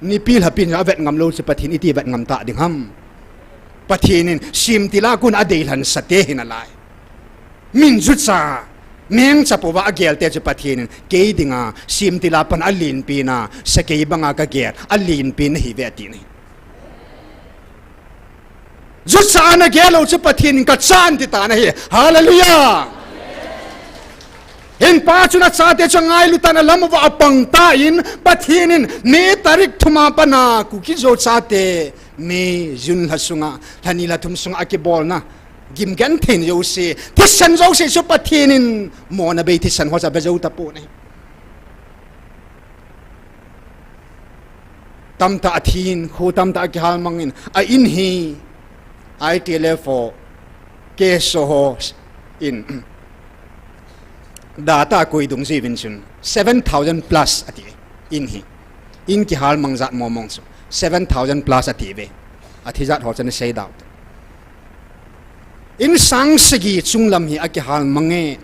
Nipi lhapin avet ngam lou chu Pathen iti vet ngam ta ding ham? Pathen in semtil a kon adeilhen sate hinalai, min jucha, mengcha pouva agelte chu Pathen in kei dinga semtil a pat alenpena, sakei banga kagel alenpen nahiuve ati ahi. Jucha ana gel lou chu Pathen in kachan titan ahi. Hallelujah. Hinpa chun achate chu angailutan alam uva apang tan, Pathen in May tarik thuma patna Kuki-Zo chate May, June lha sunga, lhani lha thum sunga akibolna gim gentheina jouse, thisan jouse chu Pathen in mona bei thisan ho chu ave jou tapon ahi. Tamtah athin, kho tamtah akihal mangin, a in hi I T L F ho, K S O ho in data akoi dungjuiyin chun seven thousand plus ati, in hi, in kihal mang jat mongmong chu seven thousand plus atiuve. Athi jat ho chu ana seidau. In sang sagi chunglam hi akihal mange.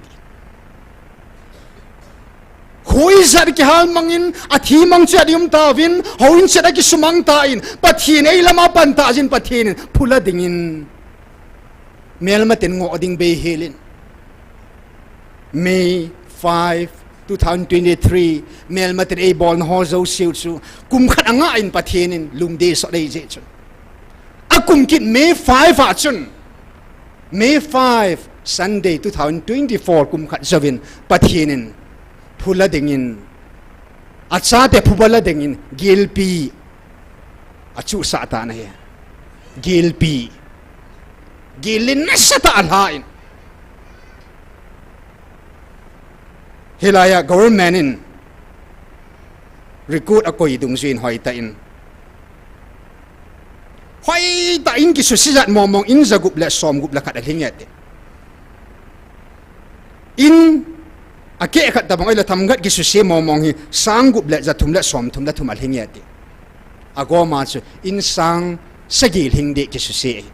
Kho ijat kihal mangin, athi mang chet um tauvin, houin chet akisumang tan, Pathen eilama pan tah jeh in Pathen in phula dingin, melmaten ngoh ding beihelin, May five, two thousand twenty-three, melmaten eibolna ho jouse u chu, kum khat angah in Pathen in lungdei sot eiji chu. Akum kit May five a chun, May five, Sunday, two thousand twenty-four, kum khat jouvin Pathen in phu la dingin, achate phu ba la dingin, gelpi achuhsah tan ahi. Gelpi. Gelin nasatah a alhan. Hilai a government in record akoi dungjuiyin hoitah in. Hoitah in kisuse jat mong mong in ja gup le som gup le khat alhing e ati. In akeh khat tabang ahile themkhat kisuse mong mong hi sang gup le ja thum le som thum le thum alhing e ati. Agoma chu in sang sagi lhing ding kisuse ahi.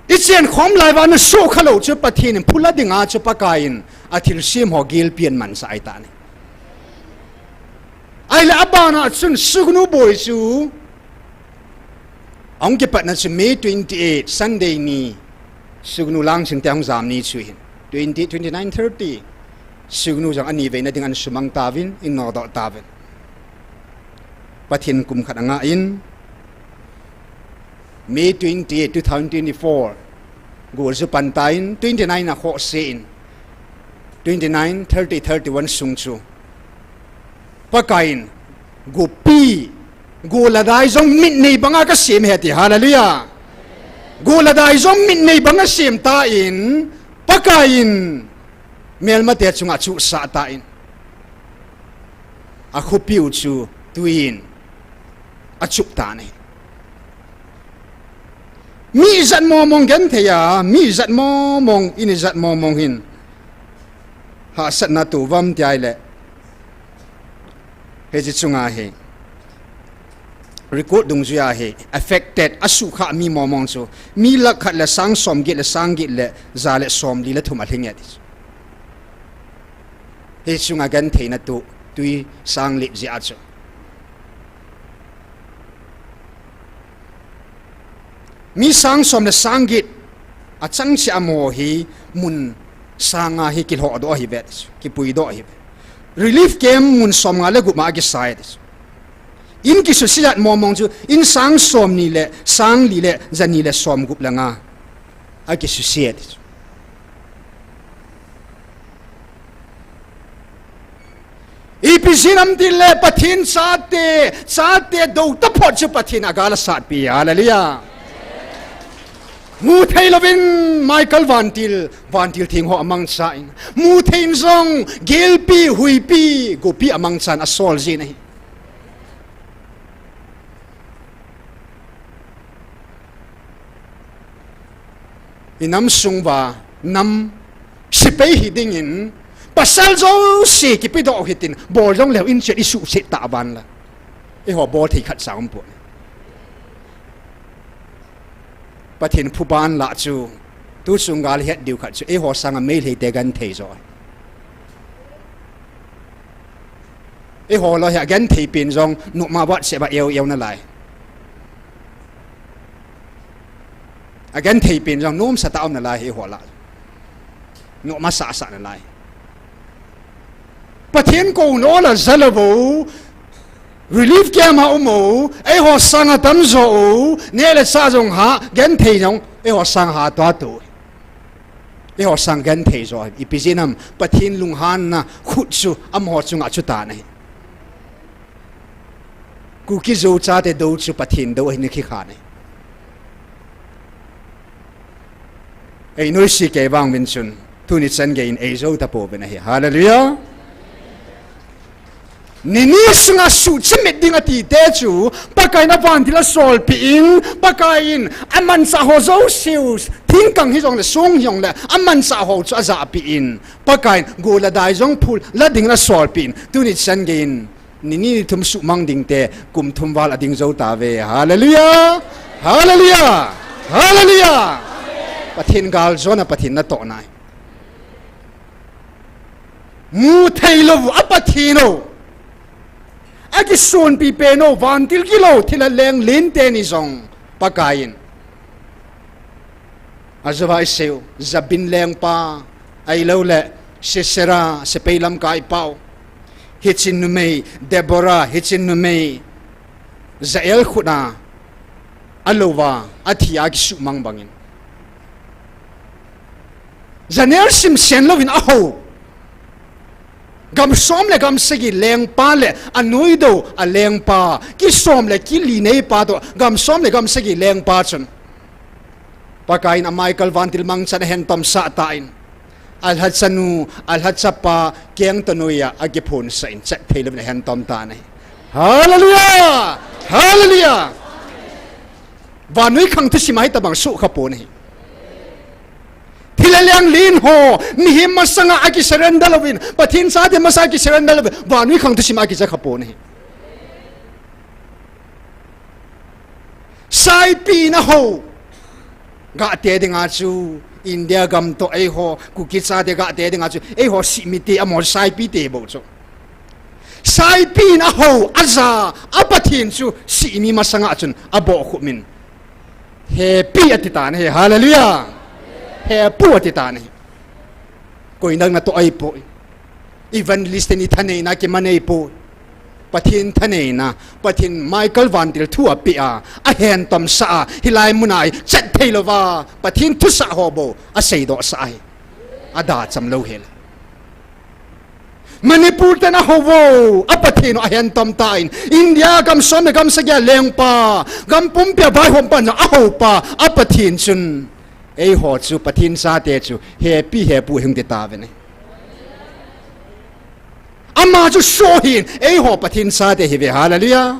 I chenkhom lai uva na sukha lou chu Pathen in phu la dinga chu Pakai in athilsem ho gelpi ahin mansah ahitai. Ahile abana chun Sugnu boi chu ahung kipatna chu May twenty-eight, Sunday ni, Sugnu Langchingte ahung jam ni chu hin. Twenty, twenty-nine, thirty. Sugnu jong ani veina ding ahin sumang tauvin, ahin nodoh tauvin. Pathen kum khat angah in, May twenty-eight, two thousand twenty-four, gol chu pan tan, twenty-nine a khoh sen, twenty-nine, thirty, thirty-one sung chu Pakai in, gupi, gol le dai jong mit nei banga kasem ahi ati, hallelujah. Gol le dai jong mit nei banga sem tan, Pakai in, melmate chunga achuhsah tan. Akhopiu chu tuiyin achuh tan ahi. Mi ijat mong mong genthei a, mi ijat mong mong, in ijat mong mong hin hahsatna tou uvam ti ahile, hiche chunga hi record dungjuiya hi affected, asuhkhah mi mong mong chu mi lakh khat le sang som get le sang get le ja le som li le thum alhing e ati chu. Hiche chunga gentheina tou, tui sang lip jeh a chu. Mi sang som le sang get achang cheh a amaho hi mun sanga hi kilhohdoh ahi ve, kipuidoh ahi ve. Relief camp mun som nga le gup ma akisai. In kisuse jat mong mong chu in sang som ni le sang li le ja ni le som gup le nga akisuse. Ipi jeh ham itile Pathen chate, chate dou taphot chu Pathen in agal asatpi, hallelujah. Mu thei louvin Michael vantil, vantil theng ho amangchan. Mu thei in jong gelpi, huipi, gopi amangchan asol jin ahi. I nam sung uva, nam sepai hi dingin, pasal jouse kipedoh u hitin, bol jongleu in chet isuhset tah uva la. Eiho bol thei khat cha umpoi. Pathen phuban lah chu, tu sung gal het diu khat chu, eiho sanga Meitei te genthei jo. Eiho lah hi agenthei pen jong, noma WhatsApp a eu eu nalai. Agenthei pen jong, nomsa tah a um nalai eiho lah. Noma sasa nalai. Pathen kou nolha jal uvin, relief camp a um u, eiho sanga tamjo u, neh le chah jong ha, genthei jong, eiho sanga ha tua tu. Eiho sang genthei jo, ipi jeh ham, Pathen lunghanna khut chu, amaho chunga chu tan ahi. Kuki Zo chate dou chu Pathen dou ahi na khi khan ahi. Ei noise kei vang uvin chun, tuni chan geiyin ei jou tapouvin ahi. Hallelujah. Ni ni sunga suhchimit ding ati te chu, Pakaiyin avantil asolpeh in, Pakaiyin amanchah ho jouse u, thingkang hijongle, song hijongle, amanchah ho chu ajahpeh in, Pakaiyin gol le dai jong phu la dingin asolpeh in, tuni chan geiyin, ni ni ni thum suhmang ding te, kum thum val ading jou tauve. Hallelujah! Hallelujah! Hallelujah! Pathen galjona, Pathen natohna. Mu thei lou, a Pathen u. Akisonpi pen u, vantil gilou, thilha leng len teni jong, Pakaiyin. Ajouva iseiyu, Jabin lengpa, ahilouleh, Sisera, sepai lamkaipau. Hiche numei, Deborah, hiche numei, Jael khut a, alouva, athi a kisuhmang bangin. Janel simsen louvin ahou. Gam som le gam sagi lengpa le anoidoh a lengpa, kisom le kili neipa toh, gam som le gam sagi lengpa chun. Pakaiyin a Michael vantil mangchan ahentomsah tan. Alhachanu, alhachapa, keng toh noiya, akiphonsah in, chet thei louvin ahentom tan ahi. Hallelujah! Hallelujah! Vannoi khang thusim a hitobang soh khapon ahi. Thilha leng len ho, mihem masanga akisurrender louvin, Pathen chate masanga akisurrender louvin, vannoi khang thusim a akicha khapon ahi. Saipin ahou. Gah te dinga chu, India gam toh eiho, Kuki chate gah te dinga chu, eiho sihmite amaho saipite bou chu. Saipin ahou, aja, a Pathen chu, sihmi masanga chun, abohkhup in. Hepi ati tan ahi, hallelujah. Hepu ati tan ahi. Koi nang natoh ahipoi. Evangelist teni thaneina kiman ahipoi. Pathen thaneina, Pathen Michael vantil thu apeh a, ahentomsah a, hilai muna hi chet thei louva, Pathen thusah ho bou, aseidohsah ahi. Adacham lou hel. Manipur ten ahou vo, a Pathen u ahentom tan, India gam som le gam sagi a lengpa, gam pumpia vaihompa jong ahoupa, a Pathen chun, eiho chu Pathen chate chu, hepi hepu hung ti tauvin ahi. Ama chu soh ahin, eiho Pathen chate ihiuve, hallelujah.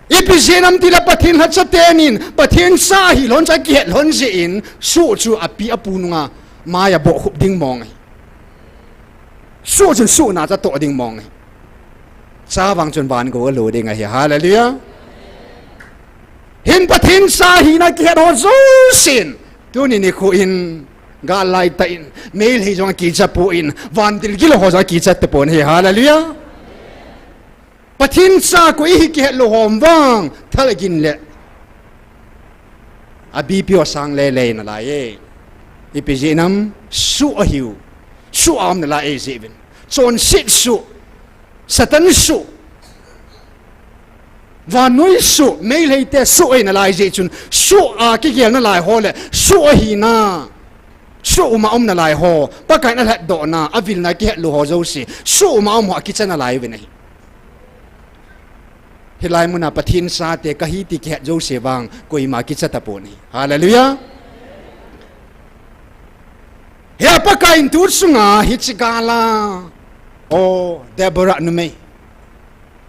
Ipi jeh ham itile Pathen lhacha tenin, Pathen cha ahi lhon chu akihet lhon jeh in, soh chu api apu nunga, maiya bohkhup ding mong ahi. Soh chun sohna chu atoh ding mong ahi. Chavang chun van gou alo ding ahi, hallelujah. Hin Pathen cha ahina kihet ho jousen, tuni nikho in, gal laitah in, Meitei jong akicha pon, vantil gilou ho jong akicha tapon ahi, hallelujah. Pathen cha koi ihi kihet lou hom vang, thal agin le, a BP ho sang lele nalai e. Ipi jeh ham, soh ahiu, soh a um nalai e jeh uvin. Chonset soh, Satan soh, vannoi soh, Meiteite soh ahi nalai jeh chun, soh a kigel nalai ho le, soh ahina, soh uma um nalai ho, Pakaiyin alhatdohna, avilna kihet lou ho jouse, soh uma um ho akicha nalai uvin ahi. Hilai muna Pathen chate kahi ti kihet jouse vang, koima kicha tapon ahi. Hallelujah. Hia Pakaiyin tu chunga hiche gal a, o Deborah numei,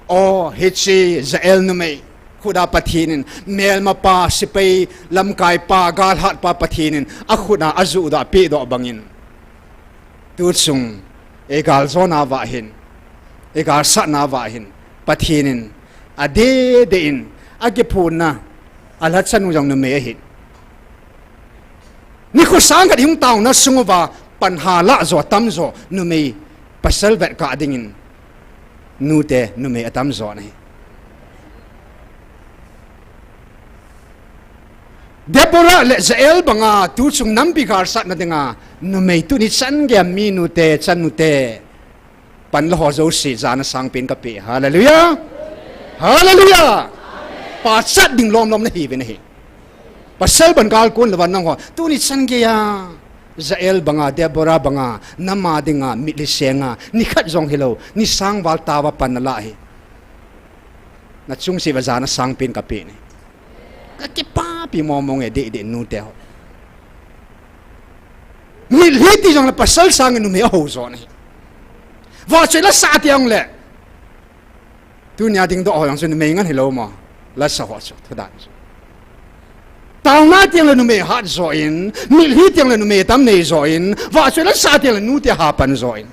o hiche Jael numei, khut a Pathen in, melmapa, sepai, lamkaipa, galhatpa Pathen in, akhut a ajohdoh, apehdoh bangin. Tu chung, igaljona uva hin, igalsatna uva hin, Pathen in, adeh deh in, akiphonna, alhachanu jong numei ahin. Nikho sang khat ihung taona sung uva, panha lah jo atam jo, numei pasal vetkah dingin, nute numei atam jo ahi. Deborah le Jael banga tu chung nampi galsatna dinga, numei tuni chan geiya mi nute, chanute, panla ho jouse jana sangpen kapeh. Hallelujah. Hallelujah. Pachat ding lomlom nahiuvin ahi. Pasal ban gal kon louva nangho, tuni chan geiya, Jael banga, Deborah banga, nama dinga mitlhi senga, nikhat jong hilou, ni sang val tah uva pan nalah hi, nachung cheh uva jana sangpen kapeh e. Kakipapi momong e, deh deh nute ho. Mitlhi ti jongle pasal sangin numei ahou jo ahi. Vahchoi lasah ti jongle, tunia dingdoh ho jong chu numei ngen hilou mo, lasa ho chu, thudan chu. Taona ti jongle numei hat jo in, mitlhi ti jongle numei tam nei jo in, vahchoi lasah ti jongle nute ha pan jo in.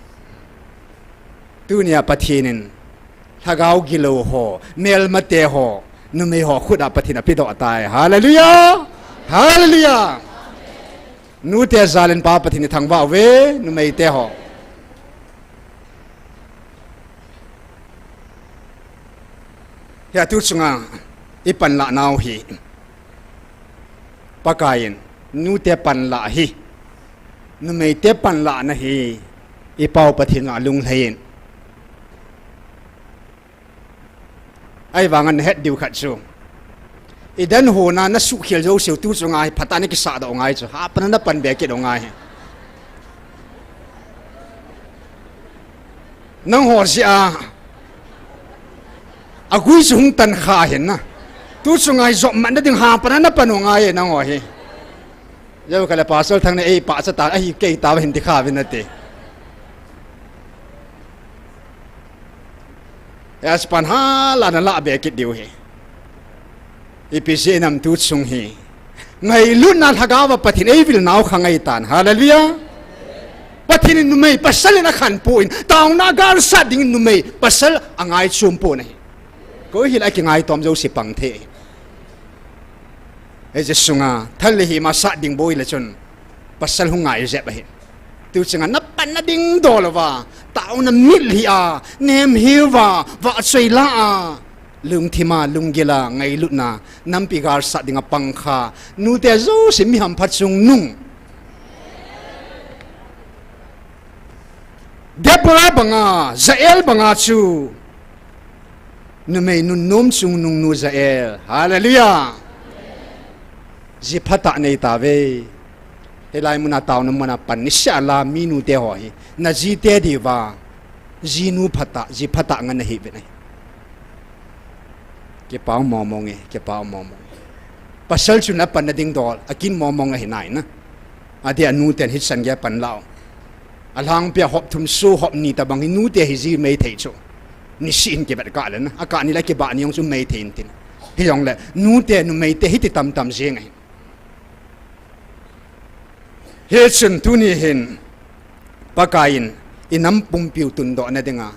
Tunia Pathen in, lhagao gilou ho, melmate ho, numei ho khut a Pathen in apedoh tai. Hallelujah! Hallelujah! Nute jal in Pa Pathen ithangvah uve, numeite ho. Hia tu chunga i panlah nau hi, Pakai in, nute panlah hi, numeite panlahna hi, i Pau Pathen a lunglhai in. Ahivangin na het diu khat chu, i dan hona na suhkhel jouseu tu chunga hi phatah na kisahdoh ngai chu, hapana na pan be kit u ngai hi. Nangho jeh a, agui chu hung tan kha hin na. Tu chunga hi jopmatna ding hapana na pan u ngai e nangho hi. Jou kha le Pastor Thang na ei pahcha ta, ahi kei ta hin ti kha vin nate. Hia chu pan hala na lah be kit diu hi. Ipi jeh ham tu chung hi, ngailutna lhagao a Pathen eivil nau kha ngai tan. Hallelujah. Pathen in numei pasal in akhan poi, taona galsat ding numei pasal angai chom poi ahi. Koi hile akingai tom jouse pang thei. Hiche sunga thal le hima sat ding boi le chun pasal hung ngai jep ahi. Tu chunga na panna ding dol uva, taona mitlhi a, nemhil uva, vahchoi la a, lungthim a, lunggil a, ngailutna, nampi galsat dinga pang kha nute jouse mi hampha chungnung. Deborah banga, Jael banga chu numei nunnom chungnung nu Jael. Hallelujah. Ji phatah nei tauve. Hilai muna taona muna pan niseh a la mi nute ho hi, na jite diuva, jinu phatah, ji phatah nga nahi uvin ahi. Kipah mong mong e, kipah mong mong e. Pasal chun apanna ding dol akin mong mong ahi nai na. Adeh a nuten hichan gei a pan lau. Alhangpia hop thum so hop ni tobang hi nute hi ji mei thei chu. Nisih in kivet kah le na, akah ni le kibah ni jong chu mei thei in tin. Hijongle nute numeite hiti tamtam jeng ahi. Hichun tuni hin Pakai in i nam pumpiu tundohna dinga,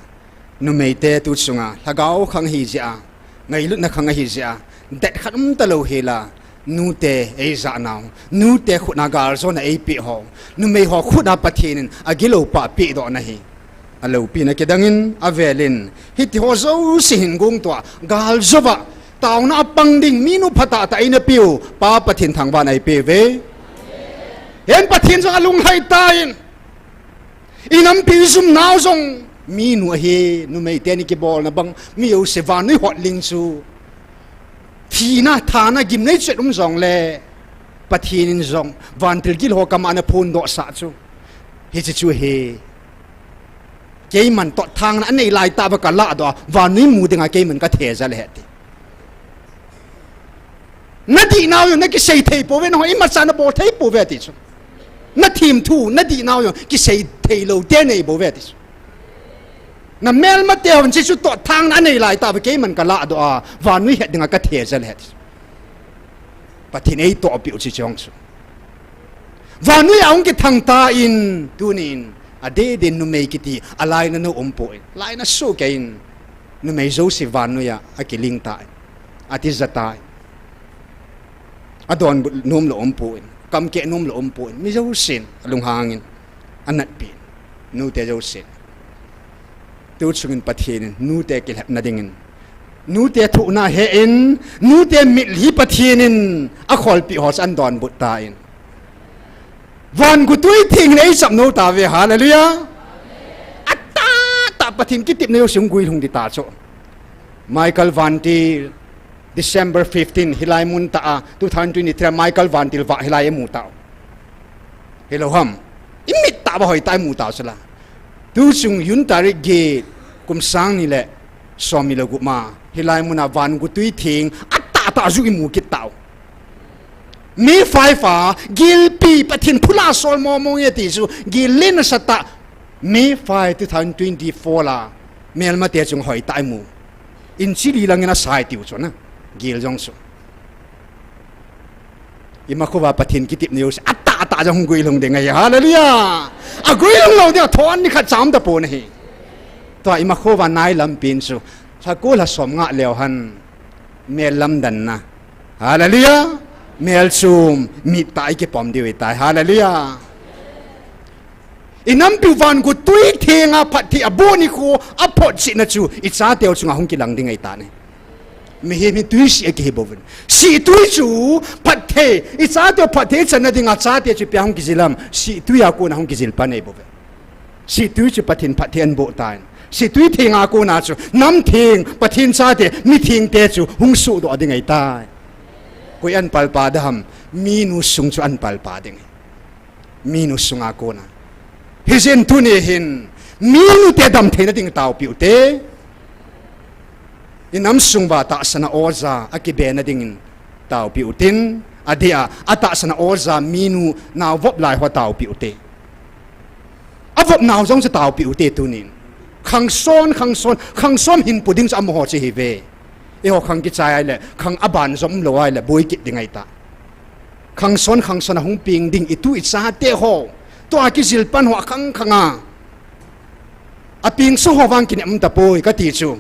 numeite tu chunga lhagao khang ahi jeh a, ngailutna khang ahi jeh a, det khat um talou hela, nute eijah nau, nute khut a galjona eipeh ho, numei ho khut a Pathen in agilou pah pehdohna hi aloupina kidang in, avel in hiti ho jouse hin gongtoh a galjou a taona a pang ding minu phatah tah eina peu Pa Pathen thangvahna eipeuve. Hin Pathen jong alunglhai tan, i nampi jum nau jong minu ahi, numei teni kibolna bang mi jouse vannoi hotling chu, thina, thana, gimnei chet um jongle Pathen in jong vantil gil ho kama ana phondoh sah chu, hiche chu hi, keiman tohthangna anei lai tah uva kalahdoh a, vannoi mu dinga keiman kathe jal ahi ti. Nadihnau jong nakisei thei pouve, nangho imacha nabol thei pouve ti chu. Nathem thu, nadihnau jong kisei theilou te nei bouve ti chu. Namelmate hon hiche chu tohthangna anei lai tah uva keiman kalahdoh a, vannoi het dinga kathe jal ahi ti chu. Pathen eitohpeh u hiche jong chu. Vannoi a hung kithang tan, tunin, adeh din numei kiti alainat u umpoi. Lainat sohkei in, numei jouse vannoi a akiling tan, atija tan. Adonbut nomlou umpon, kamkeh nomlou umpon, mi jousen alunghangin anatpeh in, nute jousen. Tuchungin Pathen in nute kilhepna dingin, nute thohna ahen, nute mitlhi Pathen in akholpeh ho chu ahin donbut tan, vangutwi theng in eichapnou tauve, hallelujah. Atahtah Pathen kitepna jouse hung guilhung ding ta chu. Michael Vantil, December fifteen, hilai muntah a, two thousand twenty-three a Michael Vantil vah hilai imu tau. Hilou ham. Imit tah uva hoitah a imu tau chula. Tuchung June tarik get, kum sang ni le somni le gup ma, hilai muna vangutwi theng atahtah ju imu kit tau. May five a, gilpi Pathen phulah sol momong e ti chu, gil len asatah, May five, two thousand twenty-four la, melmate chunga hoitah a imu. Inch li langin asai tiu chu na, gil jong chu. Imakhouva Pathen kitepna jouse atahtah jong hung guilhung ding ahi, hallelujah. Aguilhung lou ding a thon nikhat cha um tapon ahi. Tua imakhouva nailampin chu, lhako lha som ngah leu hen, mel lamdanna, hallelujah, melchum mittah a ikipom diu ahitai, hallelujah. Inampiu vangutwi thenga phatthei aboh nikho aphotchetna chu ichateu chunga hung kilang ding ahitan ahi. Mihem hi tui sih a kihi bouvin. Sih tui chu phatthei, i chate phatthei channa dinga chate chu ipi a hung kijil ham? Sih tui a kona hung kijil pan ahi bouve. Sih tui chu Pathen phatthei ahin boh tan. Sih tui theng a kona chu nam theng, Pathen chate, mi thengte chu hung sohdoh ding ahitai. Koi ahin palpa dem ham? Minu sung chu ahin palpa ding ahi. Minu sunga kona. Hijeh in tuni hin, minute damtheina ding taopiu te. I nam sung uva tahsan a oja, akibena dingin taopiu tin, adeh a, atahsan a oja, minu naovop lai ho taopiu te. Avop nao jong chu taopiu te tunin. Khang son, khang son, khang som hin pu ding chu amaho chu ahiuve. Eiho khang kichai ahile, khang aban jom lou ahile, boi kit ding ahitai. Khang son, khang son a hung peng ding, i tu i chate ho. Tua kijil pan ho khang khang a. Apeng sa ho vang kinep um tapoi, kati chu.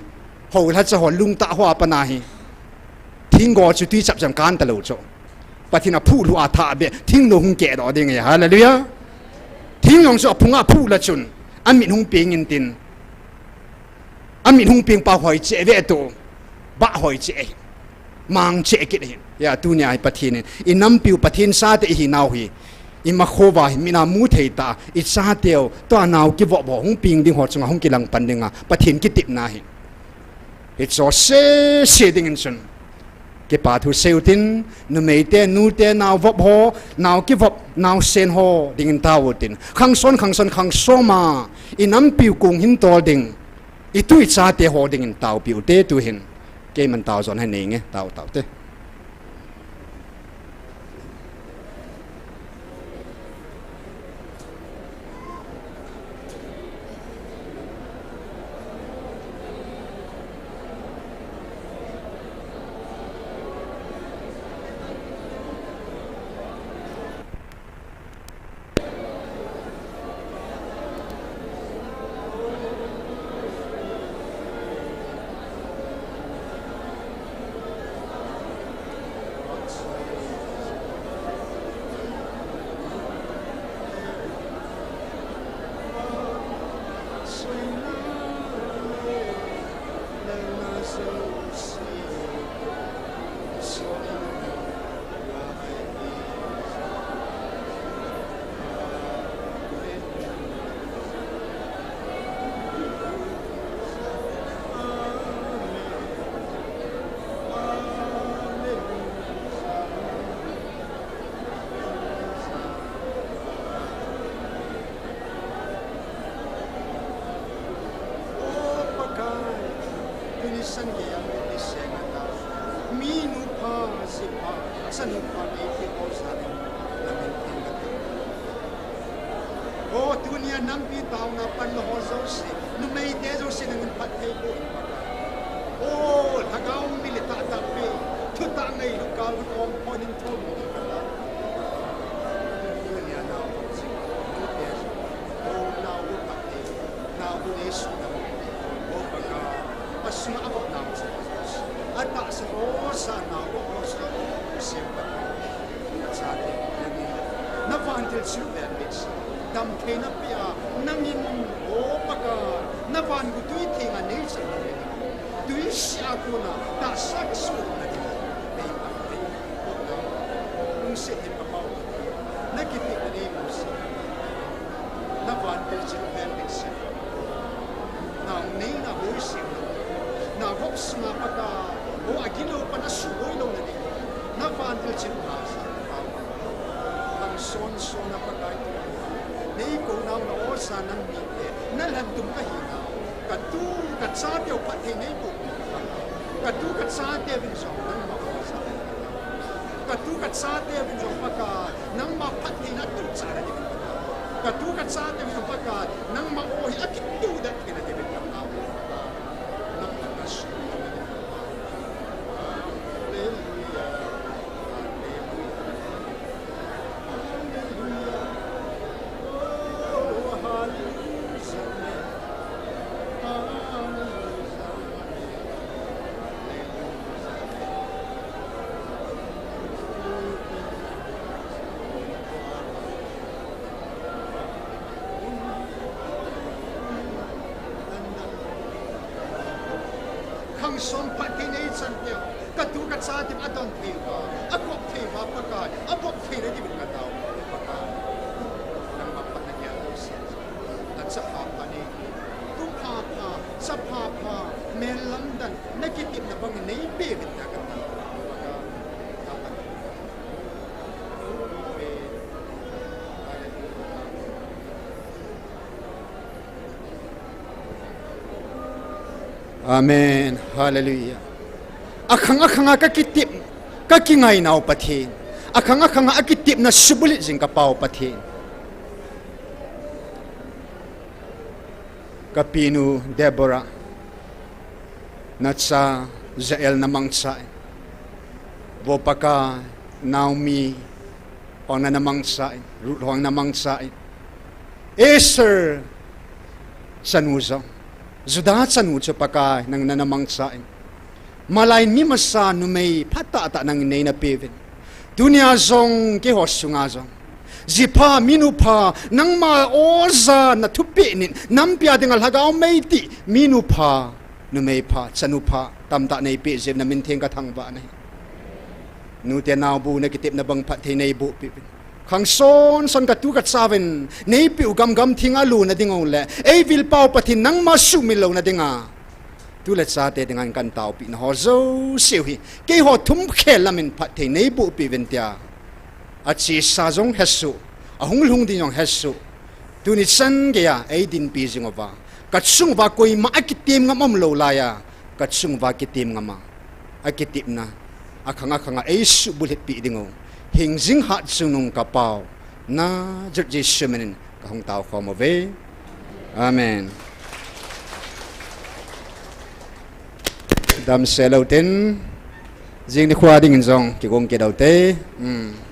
Houlhacha ho, lungtah ho a pan ahi. Thinggo chu tui chapchap kan talou chu. Pathen in aphuh lhu a thah beh, thingnu hung kehdoh ding ahi, hallelujah. Thing jong chu aphung a aphuh le chun, amit hung peng intin. Amit hung peng pa hoi cheh ve tu. Bah hoi cheh ahi. Mang cheh kit ahi. Hia, tunia hi Pathen in, i nampiu Pathen chate i hinau hi. Ima khovah hi, mit a mu thei tah, i chateu, tua nao kivop ho, hung peng ding ho chunga, hung kilang pan dinga, Pathen kitepna ahi. Hiche sese dingin chun. Kipa thu seiu tin, numeite, nute, naovop ho, nao kivop, naosen ho, dingin tao u tin. Khang son, khang son, khang som a, i nampiu kong hin tol ding. I tu i chate ho dingin taopiu te tu hin. Keiman tao jon ahi nge, tao tao te. O Pakai, tuni san geiya min eiseng hen lang, minu pha, ji pha, chanu pha, neiti ho jal in, namin theng kati. O tunia nampi taona panla ho jouse, numeite jouse nangin phatthei boh in Pakai. O lhagao mi le tahtah pi, thutah ngailu kal hun ong pon in thum in Pakai. Tunia nao ho jing, nute jing, o nao ho phatthei. Nao bu nei suna bu. O Pakai, asunga avop nao chu. Atahsa ho sa nao bu ho sa sem Pakai. Nachate, nangin. Navantil chu ven mit. Damtheina pia, nangin, o Pakai, navan gu tui thenga nei chan. Tui sia kona, tahsa kisu na ding. Nei Pakai. Lungset in Pakai. Nakiti na nei mu si. Navantil chu ven mit si. Nang nei na boi si. Navop sunga Pakai. O agilou pa nasu boi lou na ding. Navantil chu na si. Nang son son na Pakai. Nei kou nau na osa nang mite. Nalhan tum kahi nau. Katu kachate u phatthei nei kou. Katu kachate vin jong nangma osa. Katu kachate vin jong Pakai, nangma phattheina tuh chah na ding. Katu kachate vin jong Pakai, nangma o hi akituh dan theina ding Pakai. Nangma kasu. Hallelujah. Hallelujah. Hallelujah. Oh, hallelujah. Hallelujah. Song phat thei nei chan teu. Ka tu ka cha tin a don thei uva, a kop thei uva Pakai, a bop thei na diuvin ka tao Pakai. Nangma phat na kia lo si. Na cha pha pha nei. Tu pha pha, cha pha pha, mel lam dan, na kitepna bang nei pe vin ta ka tao Pakai. Amen. Hallelujah. Akhang akhang a ka kitep, ka kingai nau Pathen. Akhang akhang a kitepna subulhit jing ka pau Pathen. Ka pinu Deborah, na cha Jael na mangcha in. Vo Pakai, Naomi, hong na na mangcha in, Ruth hong na mangcha in. Esther chanu jong, Judah chanu chu Pakai, nang na na mangcha in. Malai mi masa numei phatah tah nang nei na pe vin. Tunia jong keiho sunga jong. Ji pha, minu pha, nangma oja na thupeh nin, nampi a dinga lhagao mei ti, minu pha, numei pha, chanu pha, tamtah nei pe jeh in na min theng ka thangvah nahi. Nute naobu na kitepna bang phat thei nei boh pe vin. Khang son son ka tu ka cha vin, nei pe u gam gam thing a lu na ding u le, ei vil pau Pathen nangma sumil lo na dinga. Tu le chate dinga in kan taopi na ho jouse u hi. Keiho thum khel lam in phat thei nei boh pe vin tia. A chesa jong hesoh, a hunglhung ding jong hesoh. Tuni chan geiya ei dinpi jing uva, ka chung uva koima a kitem ngam um lou laiya, ka chung uva kitem ngam a, a kitepna, akhang akhang a ei subulhit pi ding u, hing jing hat chungnung ka pau, Nazareth Jesu min in ka hung tao khom uve. Amen. Damsel u tin, jing nikho ding in jong kigong kit u te. Hmm.